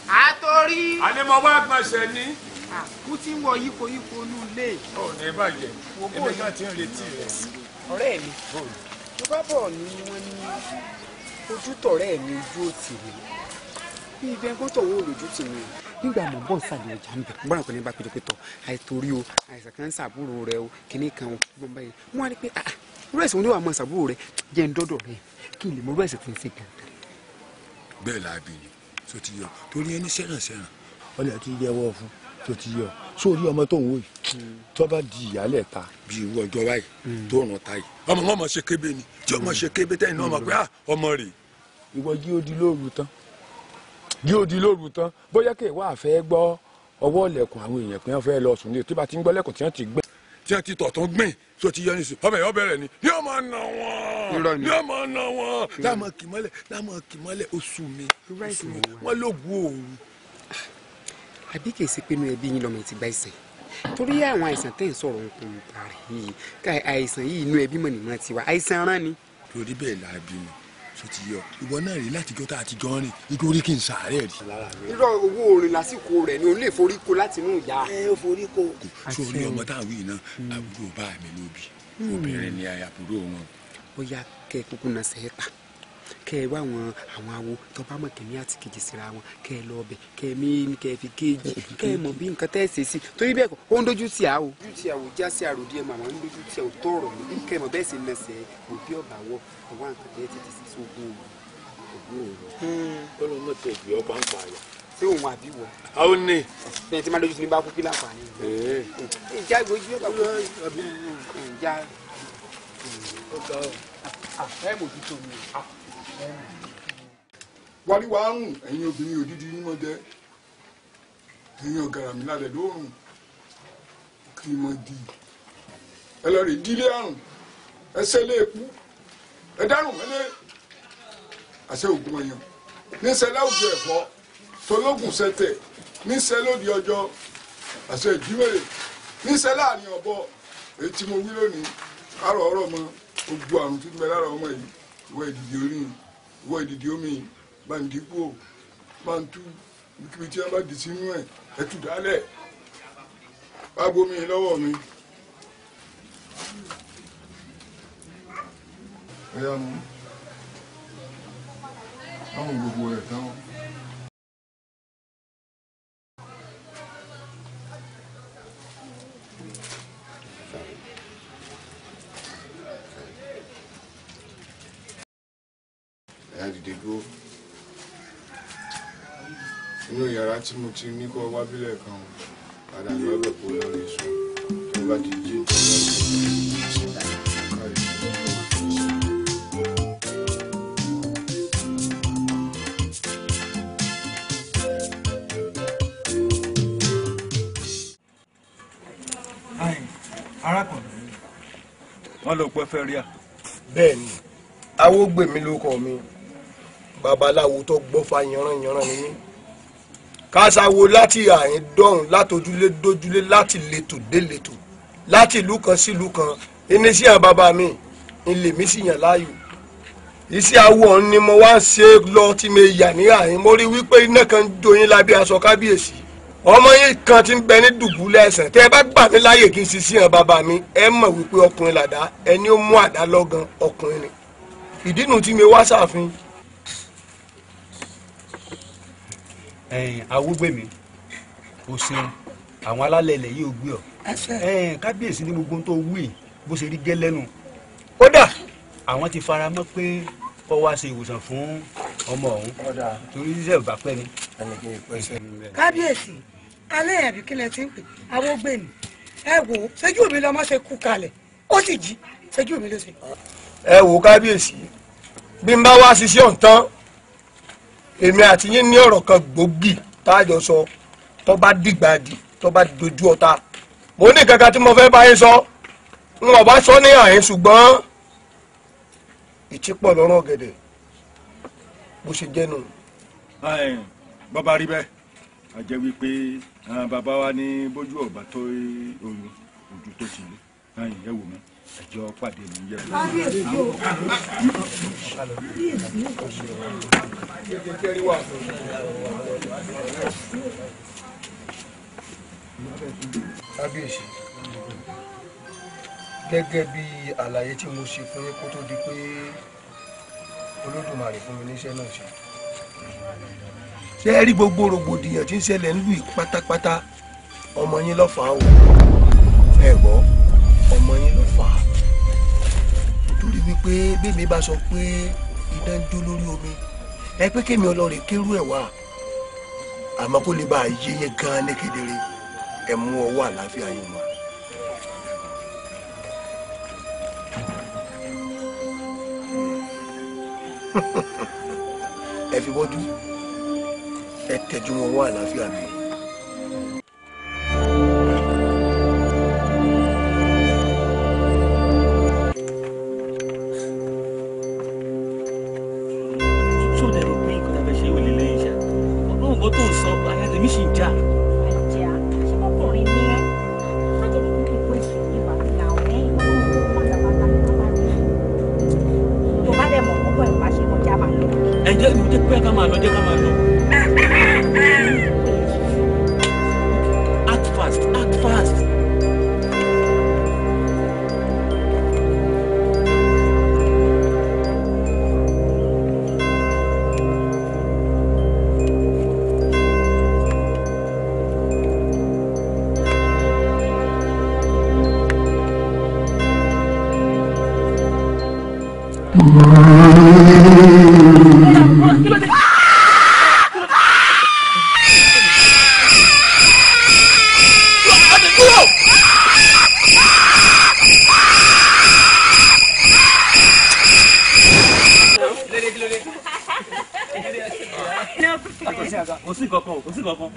Àtòrí. Àlẹ́ mọ wá gbọ̀nsẹ̀ ní. Kú tí ń wọ yípo yípo inú ilé. Ọ̀ ní bàjẹ́, èmi náà ti ń retí rẹ̀. Ọ̀rẹ́ mi, tó bá bọ̀ ni wọ́n ní ojú tọ̀rẹ́ mi ojú òtì mi. Bí ibẹ̀ kó tọ̀wọ́ lójú tì mí. Nígbà mọ̀ bọ́ ìsàlẹ̀ ọjà ń bẹ̀. Gbọ́dọ̀ pẹ̀lú bá péjọ pé tọ̀ àìtorí o, àìsàn kan ń sàbúrò rẹ o, kìnní kan o, gbọ́n báyìí. Wọ́n á rí pé irú ẹ̀sìn oníwà máa sàbúrò rẹ jẹ́ ń dọ́dọ̀ rẹ kí n lè mọ irú ẹ̀sìn tí ń ṣe gangan. Bẹ́ẹ̀ la bí ni tó ti yọ torí ẹni sẹ́ràn sẹ́ràn ọlẹ́ ti yẹwọ́ fún tó ti yọ sórí ọmọ tó ń wò yìí tó bá di ìyálẹ̀ ta bí irú ọjọ́ báyìí tó ràn ta yìí ọmọ wọn mọ̀ ṣe kébé ni tí ọmọ ṣe kébé tẹ́yìn náà mọ̀ pé ọmọ rè. Ìwọ jí ó di lóru tán jí ó di lóru tán bóyá kí ìwà àfẹ́ gbọ́ ọwọ́ ilẹ̀kùn àwọn èèyàn pé wọ́n fẹ́ lọ sùn ní tí bá ti ń gbọ́ lẹ́kùn tí wọ́n ti gbẹ́. Tí wọ́n ti tọ̀ tó ń gbìn tó ti yọ nísìnyí ọmọ ẹ̀yọ́ bẹ̀rẹ̀ ni yóò máa nà wọ́n yóò máa nà wọ́n láàmú kìmọ́lẹ̀ láàmú kìmọ́lẹ̀ oṣù mi wọ́n ló gu òru. Àbí kìí ṣe pé inú ẹbí yín lọmọ ti gba ìsìn torí àwọn àìsàn tẹ́ ń sọ̀rọ̀ nǹkan rẹ̀ yìí ká àìsàn yìí inú ẹbí mọ̀ nìmọ̀ tiwa àìsàn rán ni. Torí bẹ́ẹ̀ la bí mi tó ti yọ ìwọ náà rí látijọ́ tá a ti jọ rìn nítorí kí n sàárẹ̀ rí. Irọ́ owó orin lásìkò rẹ̀ ni òun lè forí ko láti inú ìyá. Ẹ ó forí ko. Sórí ọmọ táwọn yìí náà àbúrò bá mi ló bí obìnrin ni àbúrò wọn. Bóyá kẹ kúkú náà sẹ́ẹ̀ta kẹ ẹ wá àwọn awo tó bá mọ̀ kìíní àti kejì síra wọn kẹ ẹ lọ ọbẹ̀ kẹ ẹ mí kẹ ẹ fi kéèjì kẹ ẹ mọ̀ bí nǹkan tẹ́ ẹ ṣe sí torí bẹ́ẹ̀ kọ́ ó ń dojú tì á o. Dojú tì á o já sí àròdí ẹ màmá ń dojú tì á o tọrọ ní kẹ ẹ mọ̀ bẹ́ẹ̀ sì ń nẹsẹ̀ òbí ọ̀bà wọ ọwọ́ nǹkan tẹ́ ẹ ti ti sí ogun òru. Ọlọ́run tẹ̀ gbé ọba ń pa àyà. Ṣé òun àbí wọ. A ó ní. Bẹ́ẹ̀ tí máa dojú sí ní bá kú kí láǹfààní. Ìjà ìgbójú ọba kú. Ìjà. Ẹ mójútó mi o. Wáríwá àrùn ẹ̀yin obìnrin òdìdí yín mọ́ jẹ́ ẹ̀yin ọ̀gàrà mi lálẹ́ lóòrùn kí n mọ̀ di ẹ lọ rè dílé àrùn ẹ sẹ́lẹ̀ èkú ẹ dárùn mẹ́lẹ́ àṣẹ ògùn ẹ̀yàn níṣẹ́ láwùjọ ẹ̀fọ́ tológun sẹ́tẹ̀ níṣẹ́ lóde ọjọ́ àṣẹ ìjímèrè níṣẹ́ láàrin ọ̀bọ èyí tí mo wí lónìí kárọ̀ ọ̀rọ̀ mọ gbogbo àrùn tí ń bẹ lára ọmọ yìí ìwọ ìdìdì orí ìwọ ìdìdì omi yìí bá ń dínkù o bá ń tú ibikíbi tí wọn bá dì sínú ẹ ẹ tú dálẹ̀ wá gbomi lọ́wọ́ mi. Ẹyà mú àwọn gbogbo rẹ̀ tán. Ẹ̀yà dìde dúró inú yàrá tí mo ti ní kó wá bílẹ̀ kan padà lọ́bẹ̀ kó lórí sùn tó bá ti jí tó lọ sí kárí. Arákùnrin wọn lọ pẹ fẹ́ rí a. Bẹ́ẹ̀ni, awógbèmí ló kọ mi, babaláwo tó gbọ́fà yanranyanran ni mí. Kásáwo láti àyín dọ́hùn látòjúlé dójúlé láti letò dé letò láti ìlú kan sílùú kan iníṣẹ́ àwọn bàbá mi ilé mi sì yàn láàyò. Iṣẹ́ awo ọ̀hún ni mo wá ń ṣe lọ tí mi yà ní àyín mo rí wípé iná kan ń jó yín lábẹ́ aṣọ kábíyèsí. Ọmọ yín kan ti ń bẹ ní dùbúlẹ̀ ẹ̀sán tẹ́ ẹ bá gbà mí láàyè kí n ṣiṣẹ́ àwọn bàbá mi ẹ mọ̀ wípé ọkùnrin làdá ẹni ó mú àdá lọ́gàn ọkùnrin ni. Ìdí nu tí mi wá sáàfin. Ẹ̀yin awúgbèmí o ṣeun àwọn alálẹ̀ ilẹ̀ yìí ò gbé ọ kábíyèsí ní gbogbo tó wí bó ṣe rí gẹ́lẹ́nu kódà àwọn ti fara mọ́ pé kó wá ṣe ìwòsàn fún ọmọ ọ̀hún torí ṣiṣẹ́ ò bá pẹ́ ni. Kábíyèsí alẹ́ ẹ̀bí kílẹ̀ ti ń pè awógbèmí ẹ wò ó ṣẹ́jú mi lọ́mọ ṣe kú kalẹ̀ ó sì jí ṣẹ́jú mi ló ṣe. Ẹ wò ó kábíyèsí bí n bá wá ṣiṣẹ́ ọ̀tán èmi àti yín ní ọ̀rọ̀ kan gbòógì tá a jọ sọ tó bá dìgbàdì tó bá dojú ọ̀tá mo ní kankan tí mo fẹ́ bá yín sọ n ò bá sọ ní àyín ṣùgbọ́n ìtìpọ̀ lọ́rùn ọ̀gẹ̀dẹ̀ bó ṣe jẹ́ nù. Bàbá rí bẹ́ẹ̀ a jẹ́ wípé bàbá wa ní bójú ọ̀bà tó oyún ojú tó ti lé ẹ wò mí ẹjọ́ pàdé mi yẹ. Kábíyèsí o. Kábíyèsí gẹ́gẹ́ bí àlàyé tí mo ṣe fún yín kó tó di pé Olódùmarè fún mi níṣẹ́ náà ṣe. Ṣé ẹ rí gbogbo rògbòdìyàn tí ń ṣẹlẹ̀ nílùú yìí pátápátá ọmọ yín ló fà á o. Ẹ gbọ́ ọmọ yín ló fà á nítorí wípé bẹ́ẹ̀mi bá sọ pé iná ń jó lórí omi ẹ pé kémi ọlọ́rẹ̀ kérú ẹ̀ wá àmọ́ kó lè bá a yé yín gan-an ní kedere ẹ mú ọwọ́ àlàáfíà yín wá. Ẹ fi bọ́jú ẹ tẹjú mọ́ ọwọ́ àlàáfíà mi. Tó ń sọ àyà tèmi sì ń já. Àjà ṣé ọkùnrin ní ẹ má jẹ́ kí kí ìwé ìsìn yìí wà ní àwọn ẹ̀yìn tó ń kó pátápátá ní bàbá rẹ̀. Tó bá dẹ̀ mọ̀ ọkọ̀ ẹ̀ bá ṣe kọjá máa lọ. Ẹ jẹ́ jẹ́ pé ká máa lọ jẹ́ ká máa lọ. Act fast, act fast. sí kankan, kò sí kankan.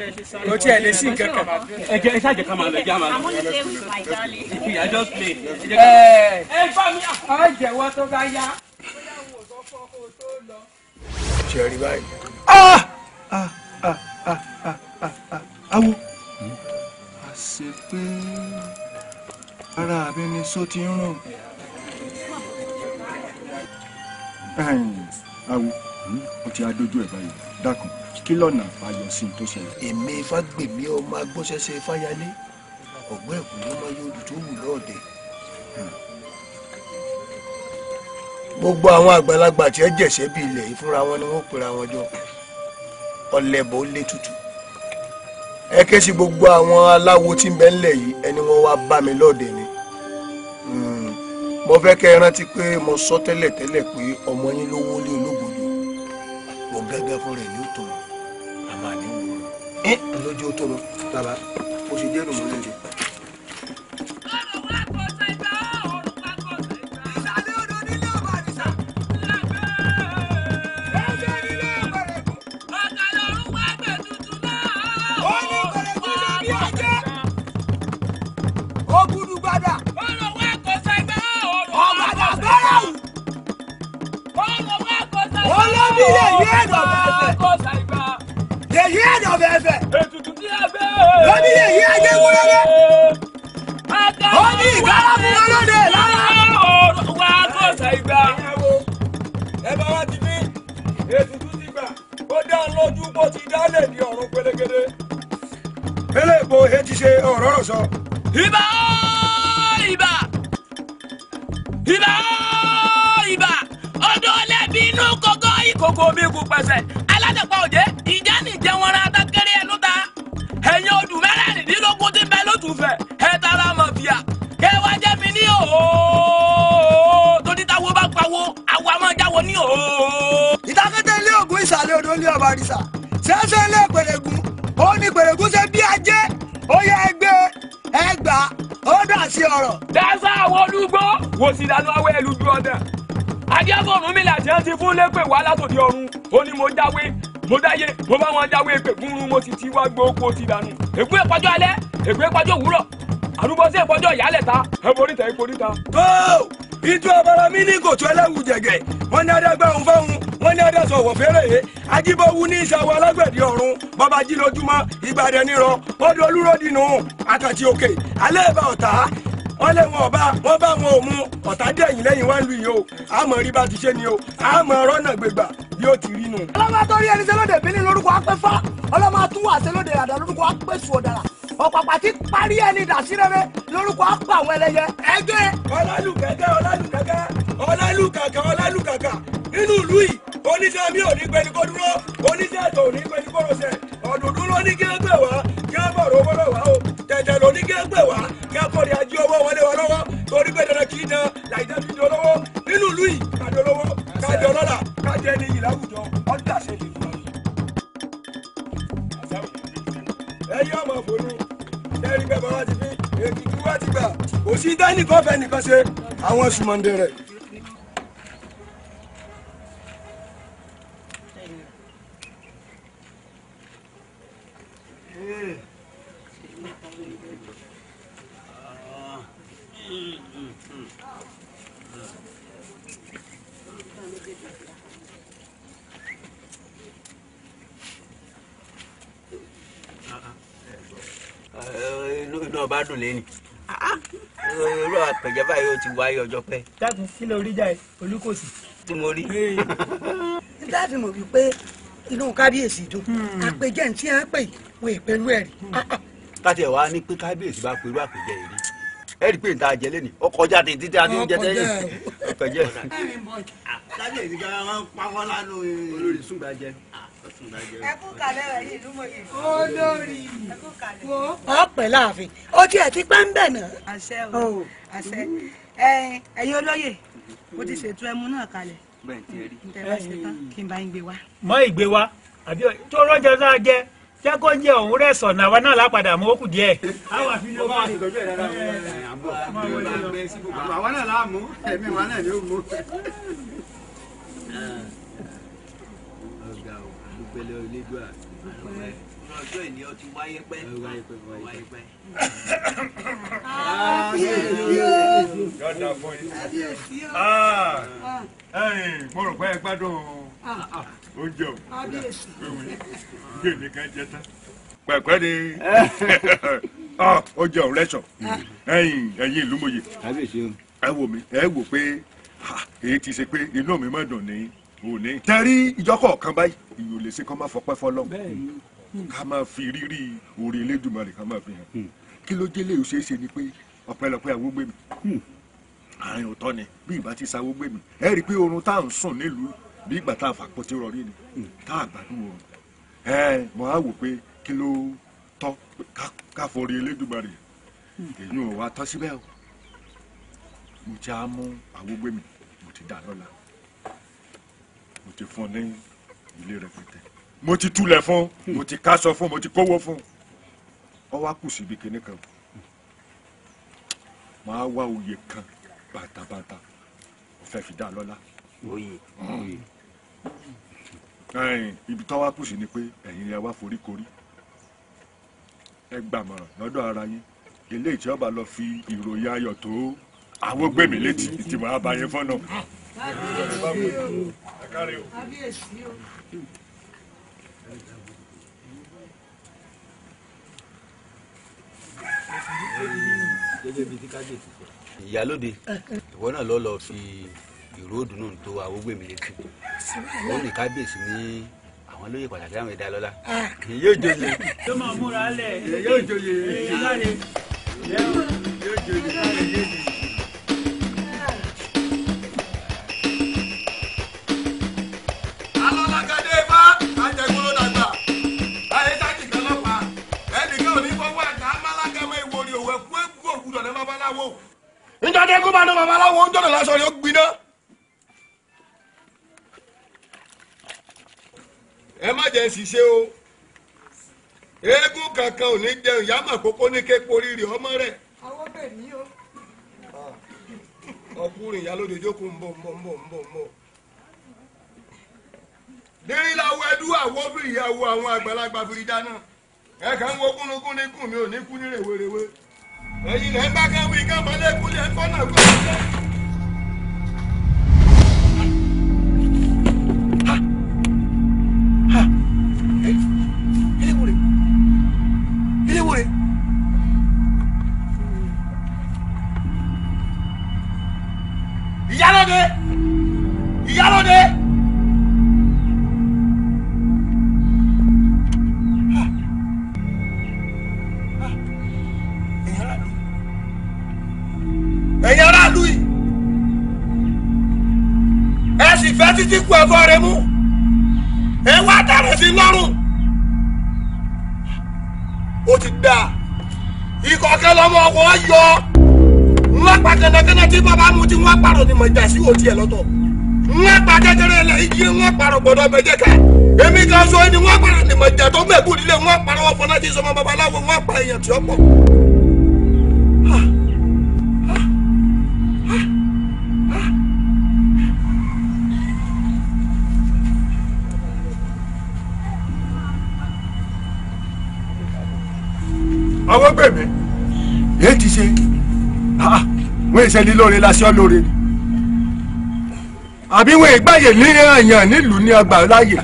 Kò tiẹ̀ lè sí nǹkan kan. Ẹ jẹ́ ẹ ṣáà jẹ́ ká máa lọ, ẹ jẹ́ máa lọ. I'm only playing with my darling. I just play. Ẹ bá mi ọ jẹ́wọ́ tó bá yá. Ṣe rí báyìí. Awo. A ṣe pé ara mi ni só ti ń rùn. Awo, o ti adójú ẹ̀ báyìí. Dákun, kí lọ́nà àbáyọ sí tó ṣẹlẹ̀. Èmi Ifágbèmí ọmọ agbọ́sẹ́sẹ́ Ifáyalé, ọ̀gbọ́n ẹ̀kú ló máa yóò tó wù lọ́ọ̀dẹ̀. Gbogbo àwọn àgbàlagbà tí ẹ jẹ̀ṣẹ́ bí ilẹ̀ yìí fúnra wọn ni wọ́n pera wọn jọ. Ọlẹ́bọ̀ ó lé tutù. Ẹ ké sí gbogbo àwọn aláwo tí ń bẹ ńlẹ̀ yìí, ẹni wọ́n wá bá mi lọ́ọ̀dẹ̀ ni. Mo fẹ́ kẹ́ ẹ rántí pé mo sọ tẹ́lẹ̀ tẹ́lẹ̀ pé ọmọ yín ló wọlé olóògbòdo. Òun gángan fún rẹ̀ ní ó tó wọn. A máa ní wòran. Ẹ lójú ó tó wọn. Bàbá, mo ṣe jẹ́ ìrùmọ̀ lóde. Ibà ibà ibà ibà ọdọ lẹbi inú kókó ìkòkò mi kù pẹsẹ aládàpọ̀ òjé ìjà nìjẹ wọn ra atákéré ẹnu ta ẹ̀yin odù mẹ́rẹ̀ẹ̀rìndínlógún tí ń bẹ lótùfẹ̀ ẹ tara mọ̀ fìyà kẹ wá jẹ́ mi ní òó torí táwo bá pawó àwa máa jáwo ní òó. Ìtàkété ilé Ògún ìsàlẹ̀ odò ilé ọba àrísà ṣẹ́ṣẹ́ ilé Pèrègún ó ní Pèrègún ṣe bí ajé ó yẹ ẹgbẹ́ ẹgbà ó dà sí ọ̀rọ̀. Dáṣà àwọn olúgbó wò sí ìdáná awẹ́ ẹlújú ọ̀dàn. Adéfọ̀rún mi làtí ẹ̀ ti fún lépè wá látòdì ọ̀run. Ó ní mo jáwé, mo dáyé, mo bá wọn jáwé èpè gúnrún, mo sì ti wá gbó oko ti dànù. Ègún ìpọ́jọ́ alẹ́, ègún ìpọ́jọ́ òwúrọ̀. Àrúbọ sí ìpọ́jọ́ ìyálẹ̀ta, ẹ boríta, ẹ boríta. Tó ìtú abala mi ní kòtò ẹlẹ́wù jẹ̀gẹ̀, wọ́n ní adágbà òun fáwọn, wọ́n ní adásọ̀ wọ̀ fẹ́rẹ̀ Ajíbọ̀wú ní ìṣàwọ̀ alágbẹ̀dẹ ọ̀run, bàbá jí lójúmọ́, ìgbàdẹ nírọ̀, ọdún olúròdìnú, àkàtì òkè, alẹ́ ìbá ọ̀tá, wọ́n lé wọn ọba, wọ́n bá wọn òmu, ọ̀tá dẹ̀yìn lẹ́yìn wá ń lu yìí o, àmọ́ rí bá ti ṣe ni o, àmọ́ rọ́nà gbégbà bí ó ti rí nu. Ọlọ́mọ àtọ́rí ẹni sẹ́lódè bí ní lórúkọ apẹ́fà, ọlọ́mọ àtúwà sẹ́lódè àdá lórúkọ apẹ́sù ọ̀dàrà, ọ̀pàpà tí parí ẹni dàsírẹ́rẹ́ lórúkọ apá àwọn ẹlẹ́yẹ. Ẹgbẹ́ ọlálùkẹ́kẹ́ ọlálùkẹ́kẹ́ ọlálùkàkà ọlálùkàkà nínú ìlú yìí, oníṣẹ́ mi ò ní pẹ́ni kó dúró, oníṣẹ́ ètò ò ní pẹ́ni kó rọṣẹ̀, ọ̀dùndún ló ní kí ẹ gbè wá, kí ẹ bọ̀rọ̀ owó lọ́wọ́ o, tẹ̀tẹ̀ ló ní kí ẹ gbè wá, kí ẹ kọ́ni ajé owó wọlé wa lọ́wọ́, torí pé dandan kì í dan làìdá fi di olówó nínú ìlú yìí, kájọ olówó, kájọ ọlọ́lá, kájọ ẹni yìí láwùjọ, ọdún àṣẹ lè fún wa. Ẹ yọ ọmọ fòlù, lẹ́rìí bẹ́ẹ̀ bá wá ti fi ètùtù wá ti gbà, kò sí dánìkan fẹ́ nìkan ṣe àwọn sùmọ̀ǹdè rẹ̀. Inú ọba dùn lẹ́nu irú àpẹjẹ báyìí ó ti wáyé ọjọ́ pẹ́. Dákun kí ló rí jáde olúkòsì. Tí mo rí. Nígbà tí mo rí pé inú kábíyèsí dùn àpèjẹ tí wọ́n pè wọ́n ìpẹ́lú ẹ̀rí. Káti ẹ̀ wá ní pé kábíyèsí bá pẹ̀lú àpèjẹ yìí rí ẹ rí i pé níta jẹ lẹ́nu ọkọjá ti títí àti oúnjẹ tẹ́lẹ̀ ọkọjẹ. Kábíyèsí gan máa ń pa wọ́n lánàá. Olórí súngbàjẹ. Ẹ kú kalẹ̀ rẹ̀ yìí lúmọ̀ yìí. Olórí ọ̀pẹ̀ láàfin ó tiẹ̀ ti pẹ́ ń bẹ̀ náà. Àṣẹ o àṣẹ ẹ̀yin olóyè mo ti ṣètò ẹmu náà kalẹ̀ ntẹ bá ṣe tán kí n bá ń gbé wá. Mọ ìgbé wa àbí tó rọ́jò náà jẹ jẹ́ kó jẹ òun rẹ̀ sọ̀nà àwa náà lápadà mọ́ ó kù díẹ̀. Àwa fi ló bá ìtọ́jú ẹ̀ dáadáa àwa náà láàmú ẹ̀mí wa náà ni ó mú. Ọ̀gá o, dúpẹ́ lọ́wọ́ Elédùà. Ọjọ́ ìní ọ ti wáyé pẹ́. Wáyé pẹ́. Yọ̀dà fún yín. Mo rò pé ẹ gbádùn oúnjẹ o. Gbé mi kan jẹ tán. Pẹ̀pẹ́ ni oúnjẹ ò rẹ́sọ̀. Ẹ̀yin ìlú mòye. Ẹ wò mí, ẹ wò pé èyí ti ṣe pé inú mi máa dùn ní òní. Tẹ́rí ìjọ kọ̀ọ̀kan báyìí, ìyò lè ṣe kọ́ máa fọpẹ́ fọlọ́. Ká máa fi rírí oore Elédùmarè ká máa fi hàn. Kí ló délé ó ṣeé ṣe ni pé ọpẹ́lọpẹ́ Awógbèmí. Àárín òótọ́ ni bí ìbá ti ṣàwógbèmí. Ẹ rí i pé oorun tá à ń sùn nílùú bí ìgbà tá a fà pọ̀ tí rọrí ni tá a gbádùn oorun. Ẹ mo á wò pé kí ló tọ́ ká forí Elédùmarè. Èyí ò wá tọ́ síbẹ̀ o. Mo ti á mú Awógbèmí, mo ti dà lọ́la. Mo ti fún ọ ní ilé rẹpẹtẹ. Mo ti túlẹ̀ fún, mo ti káṣọ fún, mo ti kówó fún. Ọ wá kù síbi kinní kan. Màá wá oyè kan bàtàbàtà. Mo fẹ́ fi dá lọ́la. Oyè. Ibi tó wá kù sí ni pé ẹ̀yin ni ẹ wá foríkorí. Ẹ gbàmọ̀ràn lọ́dọ̀ ara yín. Eléyìí tí ọba lọ fi ìròyìn ayọ̀ tó Awógbèmí létí tí màá bá yẹn fọ́nà. Kábíyèsí o. Gẹ́gẹ́ bíi tí kábíyèsí sọ. Ìyálóde, ìwọ náà lọ lọ fi ìró ìdùnnú tó Awógbèmí létí. Ó ní kábíyèsí ní àwọn lóye pàtàkì àwọn ẹ̀dá lọ́la. Yóò joyè. Yóò máa múra lẹ̀. Yóò joyè. Yóò joyè. Níjọ́ kó bá ní babaláwo ń jọ̀dọ̀ lásán ni ó gbiná. Ẹ má jẹ́ ṣiṣẹ́ o. Eégún kankan ò ní jẹun ìyá mà kókó ní képo rírì ọmọ rẹ̀. Awógbèmí o. Ọkùnrin ìyálóde jókòó ń bọ̀ ń bọ̀ ń bọ̀ ń bọ̀ ń bọ̀. Déríláwọ ẹdú àwọ̀ fìrì ìyàwó àwọn àgbàlagbà fìrì dáná. Ẹ kàn ń wo gúnugún ní kùn mi ò ní kú ní rèwerèwe. Ẹ̀yin lẹ́ ń bá kẹ́wé ká mọ́lé kúlẹ̀ ẹ̀kọ́ náà kọ́ ọ́. Eléwòrè. Ìyálóde! Ìyálóde! Ẹ̀yin aráàlú yìí, ẹ sì fẹ́ títí kú ẹ̀fọ́ rẹ mú, ẹ wá dàrẹ̀ sí lọ́rùn. Ó ti dà, ìkọ̀kẹ́ lọ́mọ ọkọ̀ yọ, wọ́n pa kẹ́nẹ́kẹ́nẹ́ tí bàbá mu tí wọ́n parọ́ ni mọ̀jà sí òtí ẹ̀ lọ́tọ̀. Wọ́n pa kékeré lẹ̀ igi wọ́n parọ́ gbọ́dọ̀ méje ká. Èmi kan sọ ni wọ́n parọ́ ni mọ̀jà tó mẹ́kù nílé wọ́n parọ́ wọn fọnà tí sọmọ babaláwo wọ́n pa èèyàn tí ó pọ̀. Awógbèmí, èyí ti ṣe wọ́n ṣe ní lóore láṣọ lóore ni àbí wọ́n ìgbàyè ní àyàn nílùú ní ọgbà láàyè.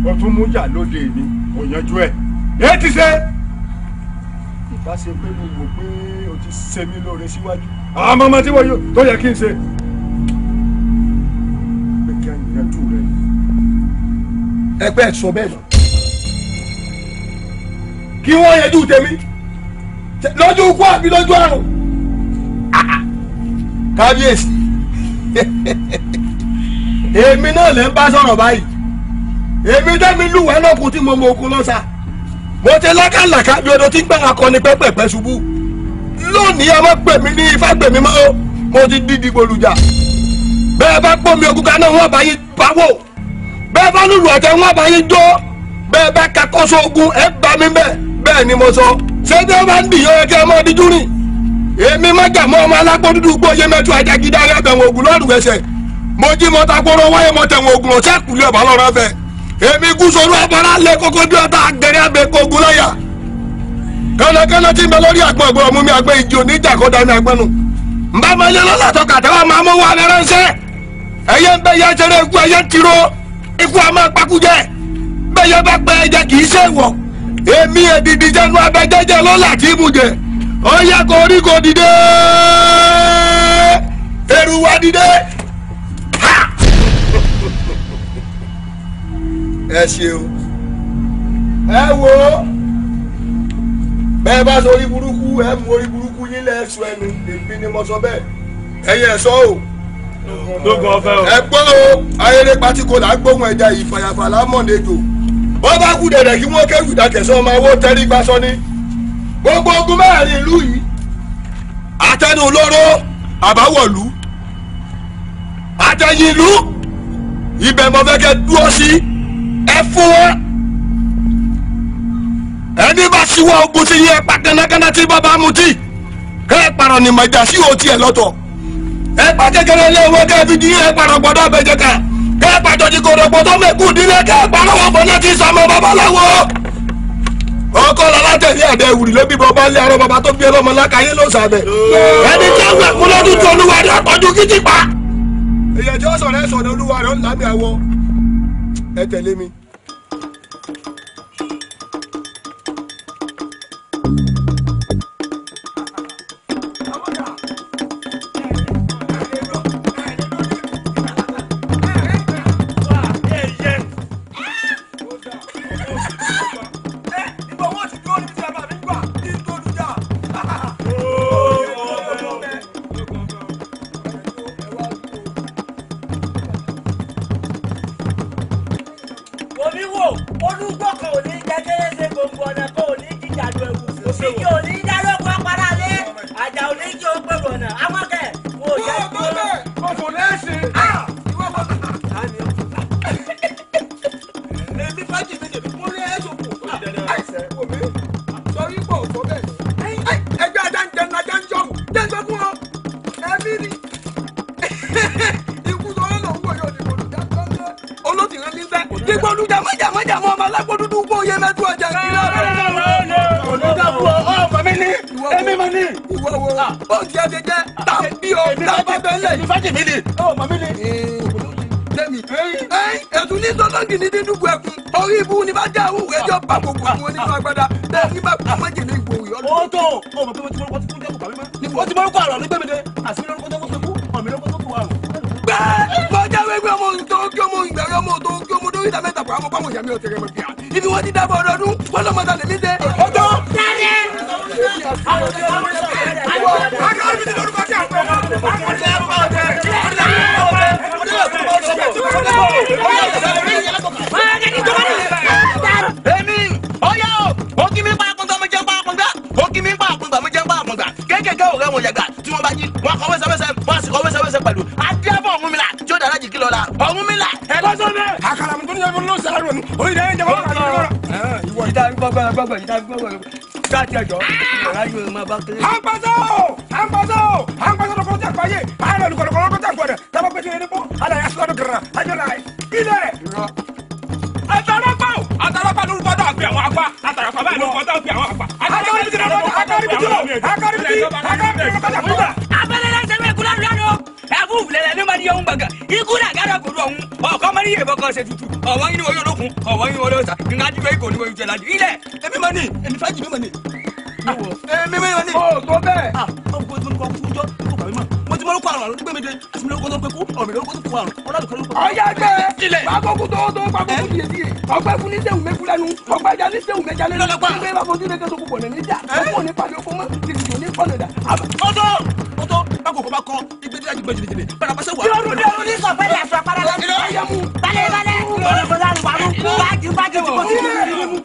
Ó tún mú jà lóde mi ò yanjú ẹ̀ èyí ti ṣe. Ìbá ṣe pé mo wò pé o ti ṣe mí lóore síwájú. Àwọn ọmọ tí wọ́n yóò tó yẹ kí n ṣe. Ẹgbẹ́ sọ bẹ́ẹ̀ mọ́ kí wọ́n yẹjú tèmi lójú ikú àbí lójú àrùn. Kábíyèsí, èmi náà lè ń bá sọ̀rọ̀ báyìí. Èmi tẹ́mi lúwẹ̀ẹ́ lọ́kùn tí mo mọ okun lọ́sà. Mo ti lákàlàkà bí odò tí ń gbà akọni pẹ́pẹ́pẹ́ ṣubú. Lónìí ọmọ pè mí ní ifá gbè mí mọ́ o, mo ti dídì gbòlùjà. Bẹ́ẹ̀ bá pọ̀ mi ogun kaná wọn bá yín báwò. Bẹ́ẹ̀ bá lùlù ọ̀tẹ̀ wọn bá yín jó. Bẹ́ẹ̀ bá kakọ́sọ ogun ẹ bá mi bẹ́ẹ̀. Bẹ́ẹ̀ ni mo sọ. Ṣé bí wọ́n bá ń dì yọ ẹkẹ́ ọmọ díjú rìn? Èmi má jà mọ́ ọmọ alágbó dúdú gbóyè mẹ́tú ajagídá rẹ̀ bẹ̀wọ̀n ògùn lọ́rùn ẹsẹ̀. Mo jí mo takoro wáyé mo tẹ̀wọ̀n ògùn ọ̀sẹ̀ kùlẹ̀ ọ̀bá lọ́rọ̀ fẹ́. Èmi gúúsọ̀rọ̀ abọ́lá lé kókó bí ọ̀tá àgbẹ̀rẹ̀ abẹ kógun láyà. Kánnákánná tí ń bẹ lórí àgbọn ọ̀gbọ̀n ọ̀mú mi àgbẹ̀ ìjì oníjà kó dání àgbọn nù. Nbá máa yẹ lọ́lá tó kàtà wà máa mú wa ránṣẹ́. Ẹyẹ ń bẹ yẹ ṣeré ikú ẹyẹ ń tiro. Ikú a máa pakújẹ. Bẹ́yẹ bá pẹ́ ẹ̀jẹ̀ kì í ṣe wọ̀. Èmi èdìdì jẹnu abẹ jẹ́jẹ́ lọ́lá tí mú jẹ. Ó yẹ kó orí kò dìde. Èrù wa dìde. Ẹ ṣeun. Ẹ wo bẹ́ẹ̀ bá sọ orí burúkú ẹ mú orí burúkú yín lẹ́ẹ̀sọ ẹnu èmi ni mo sọ bẹ́ẹ̀ ẹ̀yin ẹ̀ sọ o. Lógun ọ̀fẹ́ o. Ẹ gbọ́ o ayẹyẹ pátíkó là ń gbóhùn ẹja ìfàyàfà lámọ̀nẹ́jọ bó bá kú dẹ̀dẹ̀ kí wọ́n kéwì dákẹ́sọ́ ọmọ owó tẹ́rí gbà sọ ni. Gbogbo ogun mẹ́rin ìlú yìí àtẹnu olóró àbáwọ̀lú àtẹ̀yìn ìlú ibẹ̀ mo fẹ́ kẹ́ dúró sí ẹ fún wọn. Ẹni bá ṣíwọ́ ogun sí yẹ pa kánákáná tí bàbá mutí kẹ́ ẹ parọ́ ní mọ̀jà sí òtí ẹ̀ lọ́tọ̀ ẹ pa kékeré lé owó kẹ́ ẹ fi di ẹ parọ́ gbọ́dọ̀ abẹ́jẹ́ ká kẹ́ ẹ pàjọ́ ti kòrò gbọ́dọ̀ mẹ́kù dílé kẹ́ ẹ parọ́ wọn fọlẹ́ ti sọmọ babaláwo. Ọkọ lọlá tẹ̀lé àdé ìwúrí ló bí bọ́ lé arọ bàbá tó bí ọlọ́mọ lákàyé ló sàbẹ̀ ẹni tí àwọn ẹ̀kú lọ́dún tó olúwa rẹ̀ ọ̀tọ́jú kìtì pa. Èyàn tí ó sọ̀rọ̀ ẹ̀ sọ̀rọ̀ olúwa rẹ̀ ó lámì àwọ̀ ẹ tẹ̀lé mi. Ọgbẹ́ fún ní sẹ́wù mẹ́kú lẹ́nu ọgbẹ́ ẹja ní sẹ́wù mẹ́ja lẹ́nu ọgbẹ́ bá fojú lẹ́kẹ́ tó kú pọ̀ ní ìjà ọkọ̀ ní pàdé ọkọ̀ mọ́ tìrìtì ní pọ̀nà dà. Ọ̀dọ́ ọ̀dọ́ bákòókò bá kọ igbe dídájú gbẹ jìnnìjìnnì bàrà pàṣẹ wà. Yóò dúdú ní sọ pé ní aṣọ apára lẹ́nu. Balẹ̀ balẹ̀ bájú bájú tí kò sí ní mú.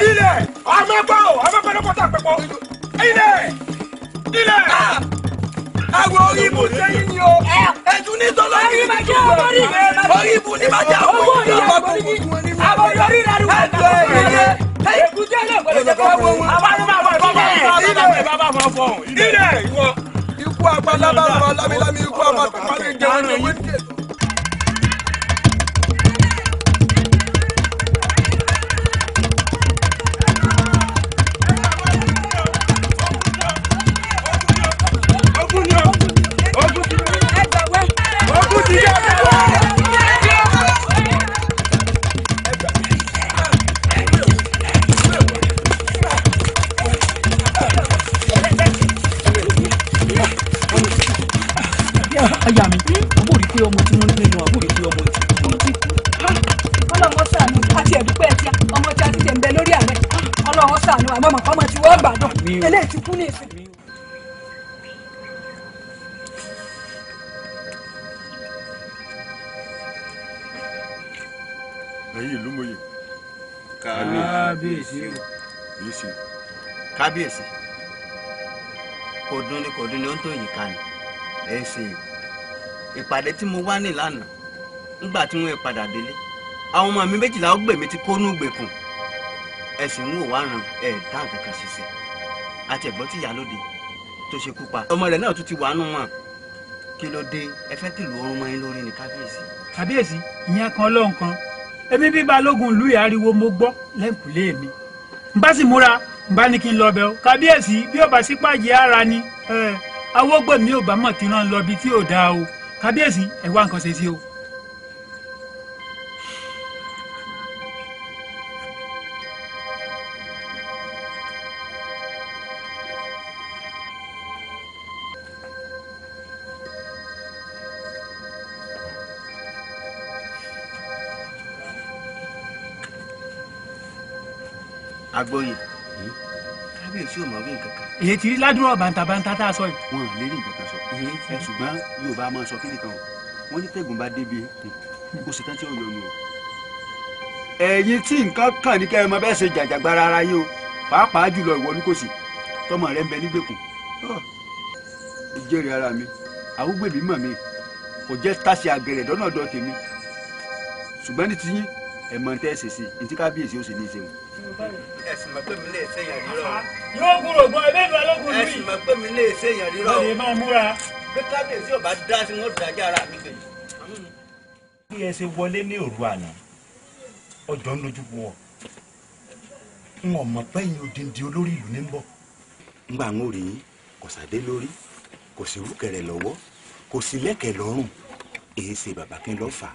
Ilẹ̀! Amẹ́pẹ́ o! Amẹ́pẹ́ ló kọ́ta pẹ̀pọ̀! Ilẹ̀! Ilẹ̀! Àwọn orí ibu sẹ́yìn ni o. Ẹ̀dùn ní tọ́lọ́ kiri ní túbọ̀. Orí ibu ní máa jẹ́ àwọn ìjọba kò Àwọn orí rẹ̀ rú. Èkúté lè gbọ́dọ̀ jẹ́ kó wọ́n. Ilẹ̀ ìwọ. Ikú apálábá bàbá lámílámí ikú apálábá jẹun jẹun. Aya mi, àbò rí pé ọmọ tí wọ́n ń gbé lọ, àbò rí pé ọmọ tí wọ́n ti kú. Ọlọ́run ṣàánú àti ẹ̀dúpẹ́ ẹ̀tí ọmọ tí a ti tẹ̀ ń bẹ lórí ààrẹ. Ọlọ́run ṣàánú àmọ́ màkà ọmọ tí wọ́n gbàdọ̀. Eléyìí ti kú ní ìsìn. Ẹ̀yin ìlú mòye. Kábíyèsí. Kábíyèsí. Kábíyèsí. Kò dún ni kò dún ni ó ń tó yìí ká ni. Ẹ ṣe ìpàdé tí mo wá ní lánàá nígbà tí wọ́n padà délé àwọn ọmọ mi méjìlá ó gbè mí ti kónú gbèkùn ẹ sì ń wò wá ràn ẹ dá nǹkan kan ṣiṣẹ́ àti ẹ̀gbọ́n tí ìyálóde tó ṣekú pa ọmọ rẹ̀ náà tún ti wà nù wọn kí ló dé ẹ fẹ́ kìlú oorun mọ́ yín lórí ni kábíyèsí. Kábíyèsí, ìyẹn kan lọ́hùn kan èmi bí balógun ìlú ìhariwo mo gbọ́ lẹ́ǹkùlé mi n bá sì múra n bá ní kí n lọ bẹ̀ ọ́ kábíyèsí bí ó bá sí pàjẹ́ ara ni awógbèmí ò bá mọ̀ tí rán lọ bí tí ò dáa o kábíyèsí ẹ wá nǹkan ṣe sí o. Agbóyè kábíyèsí ò mọ̀ wí nǹkan kan. Èyí ti rí ládùúrọ̀ bàǹtàbàǹtà tá a sọ yìí. Wọn ò lè rí nǹkan kan sọ ẹ ṣùgbọ́n Yorùbá máa sọ kíni kan o wọ́n ní tẹ̀gùn bá débi kò sì tán tí ó yọnu o. Ẹ̀yin tí nǹkan kàn ní kẹ́ ẹ mọ bẹ́ẹ̀ ṣe jàjàgbara ara yín o pàápàá jùlọ ìwọ Olúkòsì tọmọ rẹ ń bẹ nígbèkùn. Ó jẹ́rìí ara mi àwùgbèmí mọ̀ mi kò jẹ́ tàṣe àgẹ̀rẹ̀ dọ́nà ọ̀dọ̀ tèmi ṣùgbọ́n ní tiyín ẹ̀ mọ̀ tẹ́ ẹ ṣèṣe ní tí kábíyèsí ó sì ní í ṣe wọn. Ẹ sì mọ̀ pé mi lè ṣèyàn rírọ̀ o. Yóò kúrò gbọ́ ẹgbẹ́ ìlú alógun Ẹ sì mọ̀ pé mi lè ṣèyàn rírọ̀ o. Lọ́dẹ máa múra. Bí kábíyèsí ò bá dá sí wọn dájà ara mi gbè. Bí ẹ ṣe wọlé ní òru àná, ọjọ́ ń lójú fún ọ. N ò mọ̀ pé ẹ̀yin odindi olórí ìlú ní ń bọ̀. Ngbà ń rí yín, kò sàdé lórí, kò sí rúkẹ̀rẹ̀ lọ́wọ́, kò sí lẹ́kẹ̀ lọ́rùn. Èyí ṣe bàbá kí n lọ́ fà.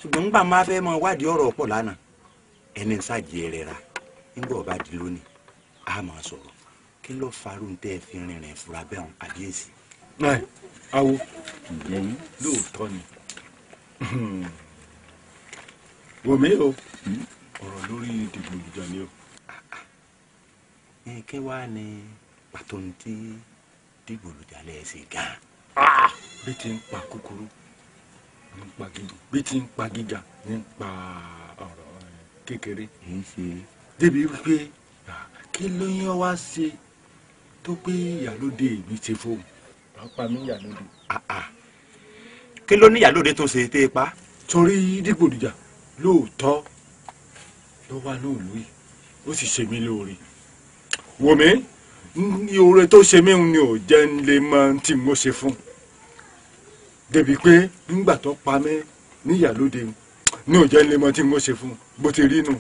Ṣùgbọ́n ngbà máa fẹ́ mọ wádìí ọ̀rọ̀ ọ̀pọ̀ lánàá. Ẹni ń ṣàjẹ́ rẹ̀ ra. Nígbà ọba di lónìí a máa sọ̀rọ̀ kí ló farú tẹ́ ẹ fi rìnrìn fura bẹ́ẹ̀ hàn àbíyèsí. Ẹ awo lóòótọ́ ni wò mí o ọ̀rọ̀ lórí ìdìbò olùjà ni o. Kí wàá ní pàtó ní tí dìbò olùjà lẹ̀ ṣe gan. Bí ti ń pa kúkúrú ní ń pa gíga bí ti ń pa gíga ní ń pa ọ̀rọ̀ kékeré. Débi wípé kí ló yán wá ṣe tó pé ìyálóde mi ṣe fóun. Pa mí ìyálóde. Kí ló ní ìyálóde tó ṣe tẹ́ ẹ pa. Torí dìgbòdìjà lóòótọ́ ló wà ní òlú yìí ó sì ṣe mí lóore. Wò mí ní oore tó ṣe mí ni ò jẹ́ ń lè mọ tí mo ṣe fún. Débi pé nígbà tó pa mí ní ìyálóde ni ò jẹ́ ń lè mọ tí mo ṣe fún bó ti rí nù.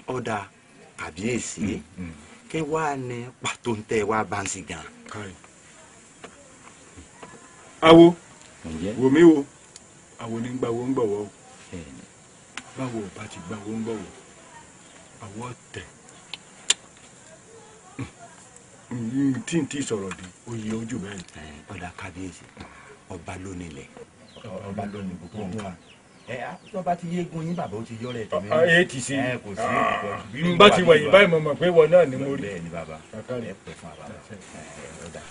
Ọ̀dà kàbíyèsí kí wàá ní pàtó ń tẹ́ wá bá ń sí gan. Awo wò mí o awo ní gbàwó ń gbọ̀wọ́ o báwo bá ti gbàwó ń gbọ̀wọ́ àwọ̀ tẹ̀ tí n tí sọ̀rọ̀ di oyè ojú bẹ́ẹ̀. Ọ̀dà kábíyèsí ọba ló nílẹ̀. Ọba ló ní gbogbo nǹkan. Ẹ tó bá ti yégun yín bàbá ó ti yọrẹ tèmi. Ẹ ti ṣe ẹ kò sí n bá ti wẹ̀yìn báyìí mo mọ̀ pé ìwọ náà ni mo rí. Bẹ́ẹ̀ ni bàbá ẹ pẹ́ fún wa bàbá ẹ ọ̀dà.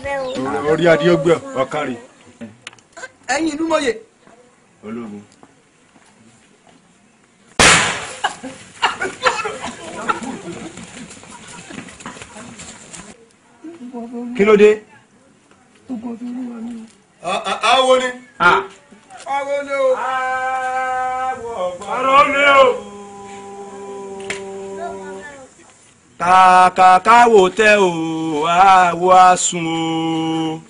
ọ̀fẹ́ o. Orí adé ọgbẹ́ ọ̀kárì. Ẹ̀yin ìlú mọ̀ye. Ológun. Kí ló dé? Awo ni. Awo ni o. Awo ni o. Kàkàkà wò tẹ o, àwọ̀ àsùn o.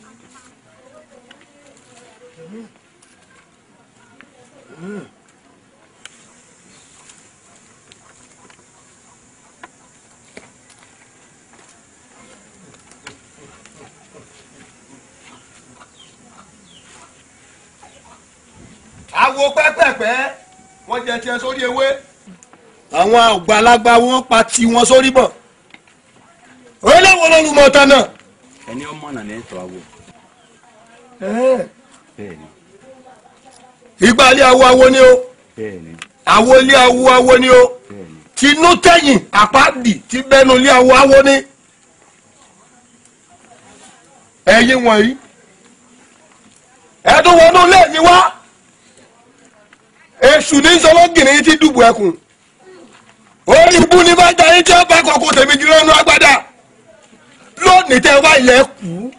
Àwo pẹ́pẹ́pẹ́ wọ́n jẹ tiẹ̀ sórí ewé. Àwọn àgbàlagbà wọn pa tiwọn sórí bọ̀. Olówó lolùmọ̀tàn náà. Ẹni ọmọ náà ní ẹ̀tọ́ awo. Bẹ́ẹ̀ni. Ìgbà ilé awo awo ni o. Bẹ́ẹ̀ni. Àwo ilé awo awo ni o. Bẹ́ẹ̀ni. Tinú tẹ̀yìn àpáàdì ti bẹ́nu ilé awo awo ni. Ẹ̀yin wọ̀nyí. Ẹ̀dùn wọnú ilé yìí wá. Èṣù ní sọlọ́gìnrín ti dùbò ẹkùn. Orí ibú ní bá jayé tí ó bá kọ̀kọ́ tèmi jùlọ nínú agbádá. Lónìí tẹ wá ilẹ̀ kú.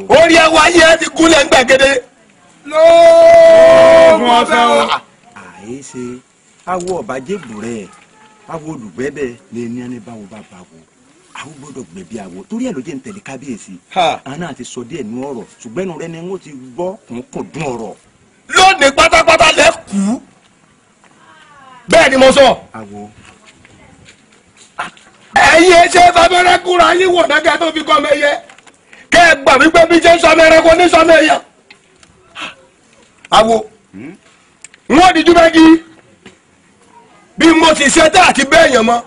Orí ẹ wá yẹ ti gúnlẹ̀ ń gbàgede. Lóògùn ọ̀fẹ́ o. Àyè ṣe awo ọba jébùrẹ́ awo olùgbẹ́bẹ̀ ní ẹni ẹni báwo bá báwo awo gbọ́dọ̀ gbẹ̀bí awo torí ẹ̀ ló jẹ́ ń tẹ̀lé kábíyèsí. Àná àti sọ díẹ̀ nú ọ̀rọ̀ ṣùgbọ́n ẹnu rẹ ni wọ́n ti gbọ́ kùnkùn dún ọ̀rọ̀. Lónìí pátápátá lẹ kú. Bẹ́ẹ̀ ni mo sọ. Awo. Ẹ̀yin ẹsẹ̀ fabẹ́rẹ́ kúra yín wọ̀ dákẹ́ tó fi kọ́ ọmọ ẹyẹ. Kẹ́ ẹ gbà wípé bí ṣe ń sọmọ ẹranko ní sọmọ ẹyẹ. Awo. Wọ́n di dúbẹ́gì. Bí mo sì ṣe tẹ́ àti bẹ́ẹ̀ yẹn mọ́.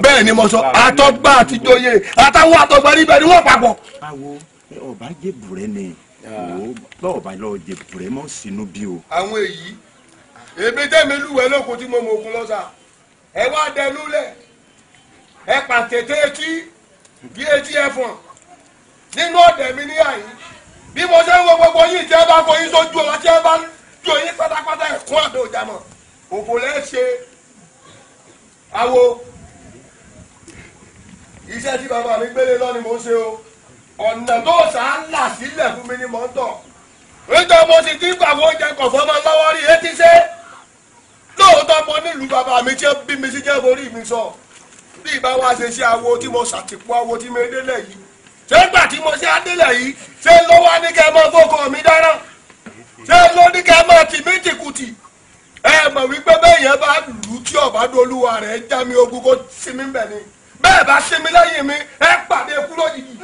Bẹ́ẹ̀ ni mo sọ. Àtọ́gbà àti joyè àtàwọn àtọ́gbà níbẹ̀ ni wọ́n papọ̀. Awo ọba jébùrẹ́ ni lọ́ọ̀bá lọ́ọ́ jébùrẹ́ mọ́ sínú bí o. Àwọn èyí èmi tẹ́mi lúwẹ̀ẹ́ lóko tí mo mọ ogun lọ́sà ẹ wá dẹnu lẹ̀ ẹ pàtẹ́tẹ́ etí bí etí ẹfọ̀n nínú ọ̀dẹ̀ mi ní àyín bí mo ṣe ń wo gbogbo yìí tí ẹ bá foyín sójú ọ̀la tí ẹ bá ju oyin pátápátá ẹ̀kún àdó ìjàmọ̀ òfò lẹ́ ṣe. Awo iṣẹ́ tí bàbá mi gbélé lọ ni mò ń ṣe o. Ọ̀nà tó sà á là sílẹ̀ fún mi ni mò ń tọ̀. Nítorí mo sì ti gbà wọ́n jẹ kọ̀fọ́ máa lọ́wọ́ rí etí ṣe. Lóòótọ́ mo nílùú bàbá mi tí ó bí mi sí jẹ́ borí mi sọ. Bí ìbá wa ṣe ṣe awo tí mo ṣàtìpó awo tí mo délẹ̀ yìí. Ṣé ìgbà tí mo ṣe adélẹ̀ yìí ṣé ló wá ní kẹ́ ẹ máa fọ́kọ mi dáná? Ṣé ló ní kẹ́ ẹ máa tì mí tìkùtì? Ẹ mọ̀ wípé bẹ́ẹ̀ yẹn bá lù ú tí ọ̀bá dolúwa rẹ̀ já mi ogun kó sinmi bẹ̀ ni. Bẹ́ẹ̀ bá sinmi lẹ́yìn mi ẹ pàdé ikú lójijì.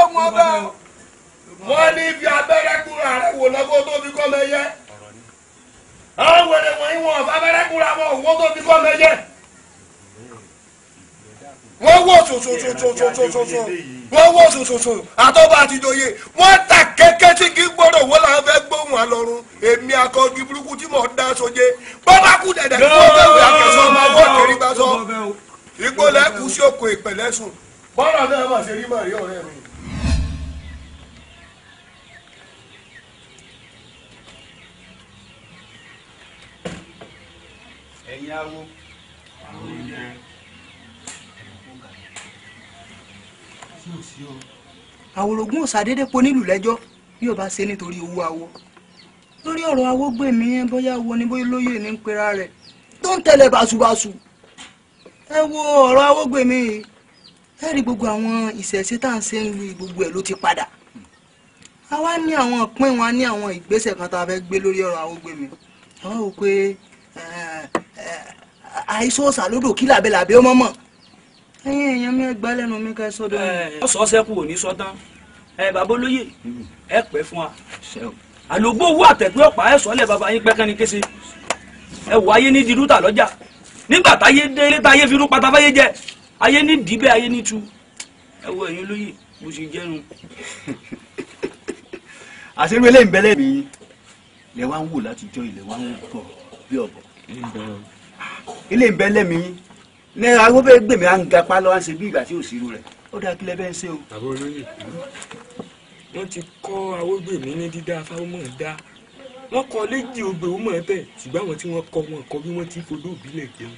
Ọmọ ọbẹ̀ o. Wọ́n ní fi abẹ́rẹ́ kúra rẹ̀ wò lọ́gọ́ tó fi kọ́ mẹ́yẹ. Àwọn wèrè wọ̀nyí wọn abẹ́rẹ́ kúra wọn òwò tó fi kọ́ mẹ́yẹ. Wọ́n wò sòsòsòsòsòsò wọ́n wò sòsòsò àtọ́ba àti ìjòyè wọ́n ta kẹ́kẹ́ tí kì í gbọ́dọ̀ wọ́n làwọn fẹ́ gbóhùn àlọ́run èmi akọ́gi burúkú tí mò ń dá sóje bọ́bá kú dẹ̀dẹ̀ kí wọ́n fẹ́ wí akẹ́sọ́ ọmọ ọgbọ́n kiri gbà sọ igbó lẹ́kù sí òkò ìpẹ̀lẹ́ sùn bọ́ọ̀rọ̀ náà mà ṣe rí mọ̀ rí ọ̀rẹ́ mi. Ẹ̀yin awo. Àwòrògùn òsàdédé po nílùú lẹ́jọ́ bí ó bá ṣe nítorí owó awo lórí ọ̀rọ̀ awo gbè mí bóyá wo ni bóyá lóyè ní ń pera rẹ̀ tó ń tẹ̀lé báṣubàṣu. Ẹ wo ọ̀rọ̀ awo gbè mí ẹ rí gbogbo àwọn ìṣẹ̀ṣe tá à ń ṣe ń lu gbogbo ẹ̀ ló ti padà. Àwa ní àwọn ìpín wọn ní àwọn ìgbésẹ̀ kan tá a fẹ́ gbé lórí ọ̀rọ̀ awo gbè mí. Àwa wò pé àìsàn ọ̀sà lódò kí làbẹ́làbẹ́ ọmọ mọ̀. Ẹ̀yin èèyàn mi gbá lẹ́nu mi ká sọ́dọ̀ mi. Ọ sọ sẹ́kù ò ní sọ tán. Ẹ bàbá olóyè ẹ pẹ́ fún wa. Àlògbó owó àtẹ̀gbẹ́ ọ̀pá ẹ sọ́lẹ̀ bàbá yín pẹ́kẹ́ ni kése. Ẹ wọ ayé ní dirúta lọ́jà. Nígbà táyé délé táyé fi rú pata fáyé jẹ. Ayé ní dìbẹ́ ayé ní tu. Ẹ wo ẹ̀yin olóyè bó ṣe jẹ́nu. Àṣírí eléyìí ń bẹ lẹ́mìí yín. Lẹ wá ń wò látijọ́ ilẹ̀ wá ń wò bọ̀ bí ọ̀bọ̀. Ilé ń bẹ lẹ́mìí yín. Ní àwọn bẹ́ẹ̀ gbèmí à ń gapá lọ́wọ́ à ń ṣe bí ìgbà tí ò sí irú rẹ̀ Ó dáa kílẹ̀ bẹ́ẹ̀ ń ṣe o. Bàbá olóyè, wọ́n ti kọ́ Awógbèmí ní dídá fáwọn dá. Wọ́n kọ́ léjì ogbè ó mọ̀ tẹ̀, ṣùgbọ́n àwọn tí wọ́n kọ́ wọn kọ́ bí wọ́n ti fodó ìbílẹ̀ jẹun.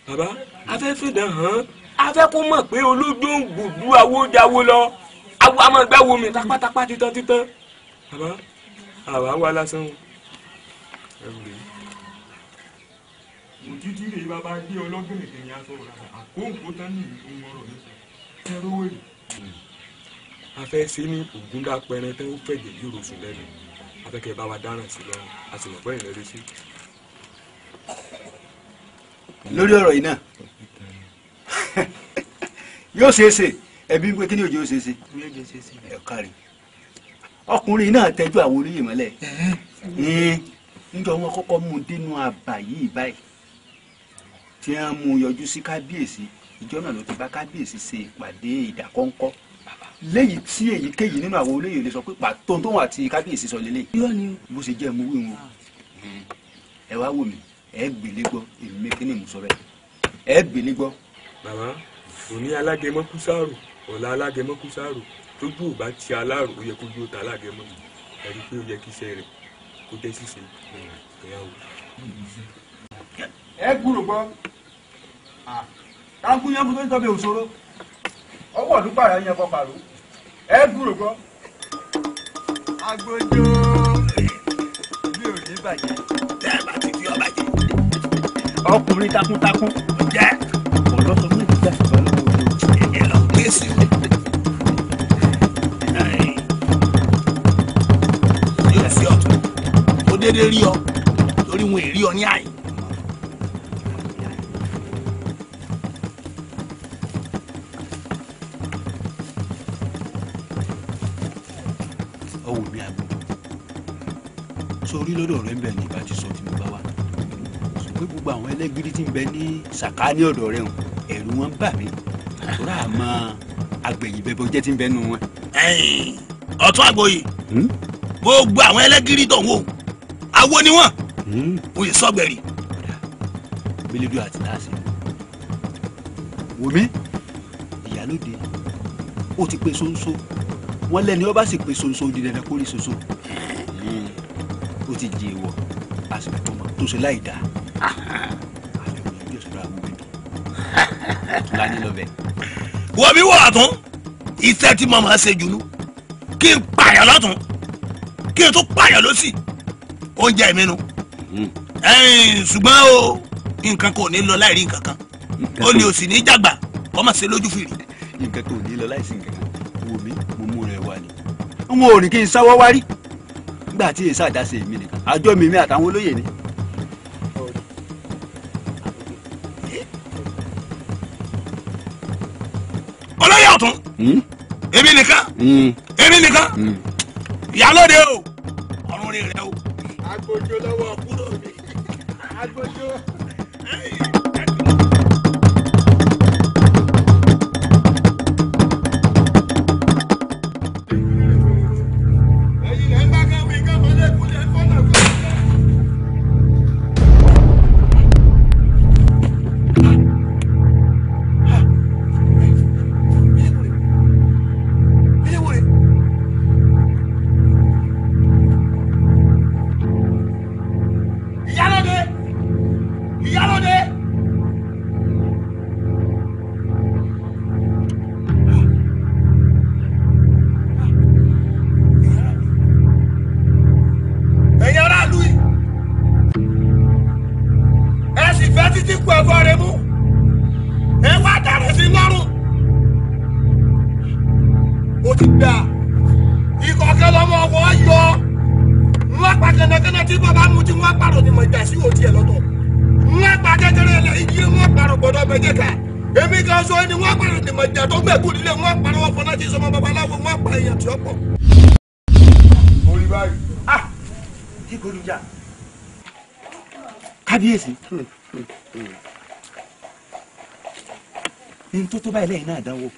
Bàbá, afẹ́fẹ́ dàn hàn, afẹ́ kó mọ̀ pé olójó ń gbùdú awójáwó lọ. Awo a máa gbá wo mi tapátapá títán títán. Bàbá, àwa wá lásán o. Ẹrù rèé. Òjijì rèé bàbá gbé ọlọ́gbìn ìkẹyìn aṣọ rà àkóǹkó tán ní ohun ọ̀rọ̀ mi sọ. Ẹ rówó rè. A fẹ́ ṣe ní ògúndàpẹrẹ tẹ́ ó fẹ̀jẹ̀ yóò sùn lẹ́nu. A fẹ́ kẹ́ bá wa dáràn sí lọ́rùn, a sì mọ̀ pé ìrìn lè ṣe. Lórí ọ̀rọ̀ yìí náà, yóò ṣeé ṣe, ẹbí pé kí ni òjò ṣeé ṣe? Ẹ kárí. Ọkùnrin náà tẹ́jú àwọn olóyè mọ́lẹ̀. Níjọ́ wọn kọ́kọ́ mú un dénú àbà yìí báyìí. Tí wọ́n mú un yọjú sí kábíyèsí, ìjọ náà ló ti bá kábíyèsí ṣe ìpàdé ìdákọ́ńkọ́. Léyìí tí èyíkéyìí nínú àwọn olóyè lè sọ pé pàtó tóun àti kábíyèsí sọ lélẹ̀. Bó ṣe jẹ́ mo wí wọn. Ẹ wá wò mí, ẹ gbélé gbọ́, èmi kí ni mo sọ bẹ́ẹ̀. Ẹ gbélé gbọ́. Bàbá, òní alágẹmọ kú sáàrò, ọ̀la alágẹmọ kú sáàrò, tójú ò bá ti aláàrò ó yẹ kó yóò ta alágẹmọ. Ẹ rí i pé ó yẹ kí iṣẹ́ rẹ̀ kó jẹ́ ṣíṣe ìyàwó. Ẹ gbúrò gbọ́. Táǹkù yẹn fún tó ń tọ́ bí òṣòro. Ọwọ́ ọ̀dún pààrọ̀ yẹn kọ́ pààrọ̀. Ẹ gbúrò gbọ́. Agbójó mi ò ní bàjẹ́. Tẹ́ ẹ bá ti fi ọba jẹ. Ọkùnrin takuntakun. Jẹ́. Ọ̀lọ́sọ méjì já ìbọn lọ́wọ́ ojú. Ẹ lọ gbèsè. Yóò sí ọ̀tún. Ó dédé rí ọ torí wọn ì rí ọ ní àyè. Ọwọ́ mi àgbò sórí lọ́dọ̀ rẹ̀ ń bẹ ní ìbá ti sọ tí mo bá wà, ṣùgbọ́n gbogbo àwọn ẹlẹ́gìrì tí ń bẹ ní sàkáání ọ̀dọ̀ rẹ̀ hàn, ẹ̀rù wọn bà mí torí àmọ́ agbẹ̀yìnbẹ̀bọ jẹ́ tí ń bẹ nù wọn. Ọ̀tún Àgbòyè, gbogbo àwọn ẹlẹ́gìrì tó ń wò awo ni wọ́n, oyè sọ́gbẹ̀rì. Bílédù àti láàṣẹ wò mí, ìyálóde ó ti pé ṣóńṣó, wọ́n lẹ́ni ó bá sì pé ṣoṣo di dandan kó rí ṣoṣo. Ó ti jẹ ìwọ àsìkò tó mọ tó ṣe láì dáa. Àfẹ́kùn yóò sọ̀rọ̀ àwọn obìnrin lání lọ́bẹ̀. Wọ́n mi wọ̀ ọ̀tún, iṣẹ́ tí mo máa ṣe jùlọ kí n pààyàn lọ́tún kí n tún pààyàn lọ́sì, oúnjẹ mi nu. Ṣùgbọ́n o, nǹkan kò ní lọ láì rí nǹkan kan, ó ní òsì ní jàgbà kọ́ máa ṣe lójú fìrí. Nǹkan kò ní lọ láì sí nǹkan kan. Wò mí, mo mú rẹ wá ni. N ò ní kí n sáwọ́ wá rí nígbà tí èsà àdáṣe mi nìkan, àjọ mi mi àtàwọn olóyè ni. Olóyè ọ̀tún, èmi nìkan, èmi nìkan, ìyálóde o, ọ̀run rí rẹ o. Agbójó lọ́wọ́ kúrò mi, agbójó. Kábíyèsí, ní tó tó báyìí lẹ́yìn náà dánwò.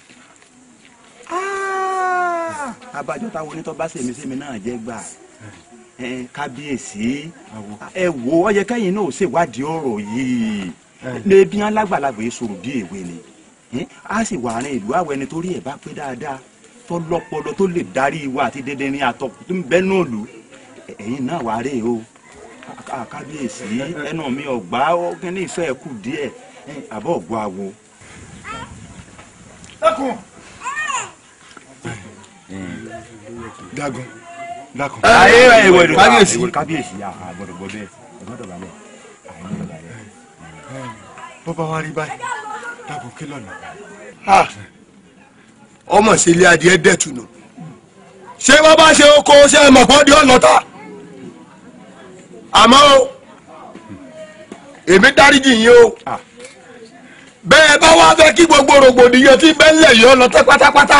Abájọ táwọn onítọ́ bá sèmi sèmi náà jẹ́ gbà. Kábíyèsí, ẹ wò ó yẹ kẹ́yìn náà ṣèwádìí ọ̀rọ̀ yìí. Lẹ́bí alágbàlagbà yìí sọ̀rọ̀ bí èwe ni. A sì wà àárín ìlú àwọ̀ ẹni torí ẹ̀ bá pé dáadáa tó lọ́pọlọ tó lè darí wa àti dédé ní àtọ tó ń bẹ́ náà lù ẹ̀yin náà wà rèé o. Kábíyèsí ẹnu mi ọ̀gbá kíní ìfẹ́ kù díẹ̀ àbọ̀ ọ̀gbọ́ àwo. Dákun. Dágun. Dákun. Kábíyèsí kábíyèsí àgbọ̀dọ̀ gbọ́ bẹ́ẹ̀ gbọ́dọ̀ balẹ̀ àìní balẹ̀. Bọ́bá wa rí báyìí dákun kí lọ́nà. Ọmọ sí ilé adìẹ dẹ̀tùnú ṣé wọ́n bá ṣe oko ṣe mọ̀ pọ́ di ọ̀nà ta àmọ́ o èmi dáríjì yín o bẹ́ẹ̀ bá wá fẹ́ kí gbogbo rògbòdìyàn tí bẹ́ẹ̀ lẹ̀ yọ lọ tán pátápátá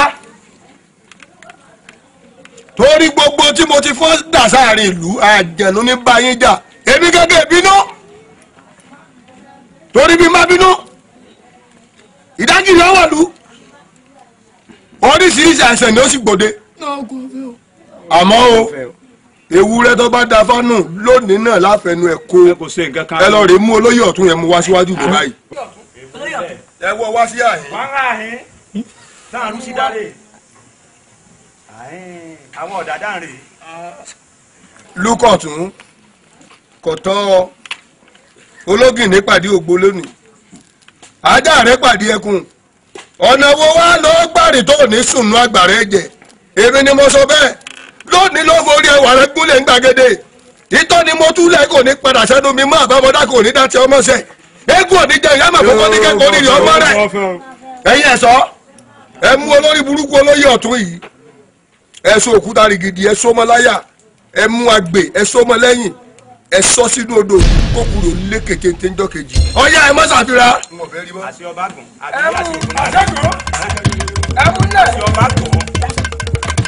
torí gbogbo tí mo ti fọ́ dà sáàrin ìlú àjẹ̀nú ní bá yín jà èmi gẹ́gẹ́ bínú torí bí má bínú ìdágìrì ọwọ́ lu oríṣiríṣi àìsàn ni ó sì gbòde àmọ́ o ewúrẹ́ tó bá da fánù lónìí náà láfẹnu ẹ̀ kó ẹ lọ rè mú olóyè ọ̀tún yẹn mú wá síwájú mi báyìí. Ẹ wọ wá sí àhín. Wọ́n á àhín láàrú sí dáre àwọn ọ̀dàdà rè. Lúkọ̀tún kò tọ́ ológìnní pàdé ògbó lónìí ajá rẹ pàdé ẹkùn ọ̀nà wo wá lọ gbàrí tó ní sùnú àgbàrá ẹ̀jẹ̀ èmi ni mo sọ bẹ́ẹ̀ lónìí ló forí ẹwà rẹ gúnlẹ̀ ń gbàgede ìtọ́ ni mo túlẹ̀ kò ní padà sẹ́nu mi mọ́ àbámọ́dá kò ní dátì ọmọ sẹ́ eégún òní jẹ ìyá màá kókó ní kẹ́kọ̀ọ́ rírì ọmọ rẹ ẹ̀yin ẹ̀sọ́ ẹ mú olórí burúkú olóyè ọ̀tún yìí ẹ sọ òkúta rìgìdì ẹ sọ mọ́ láyà ẹ mú agbè ẹ sọ mọ́ lẹ́yìn ẹ sọ sínú odò kókùrò lékè téńté ńjọ́ kejì ọyá ẹ mọ́ ṣàfihàn. Àṣẹ ọba gùn àbí àṣẹ ògùn náà. Ẹ mú lẹ. Àṣẹ ọba gùn.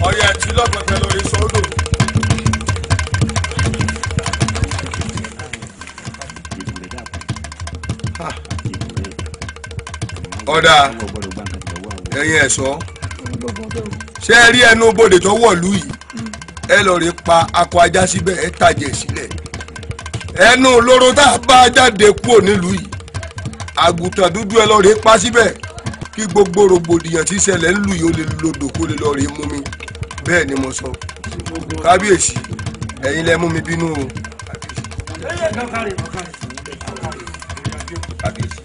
Ọyá ẹ ti lọ́pẹ̀pẹ̀ lórí sọ́dọ̀. Ọ̀dà ẹ̀yin ẹ̀sọ́ ṣé ẹ rí ẹnu bodè tó wọ̀lú yìí ẹ lọ rí pa akọ ajá síbẹ̀ ẹ tàjẹ̀ sílẹ̀ ẹnu lóró tá a bá jáde kúrò nílùú yìí àgùntàn dúdú ẹ lọ rí pa síbẹ̀ kí gbogbo rògbòdìyàn tí ṣẹlẹ̀ ńlù yìí ó lè lodò kó lè lọ rí mú mi bẹ́ẹ̀ ni mo sọ kábíyèsí ẹ̀yin lẹ mú mi bínú o. Kábíyèsí.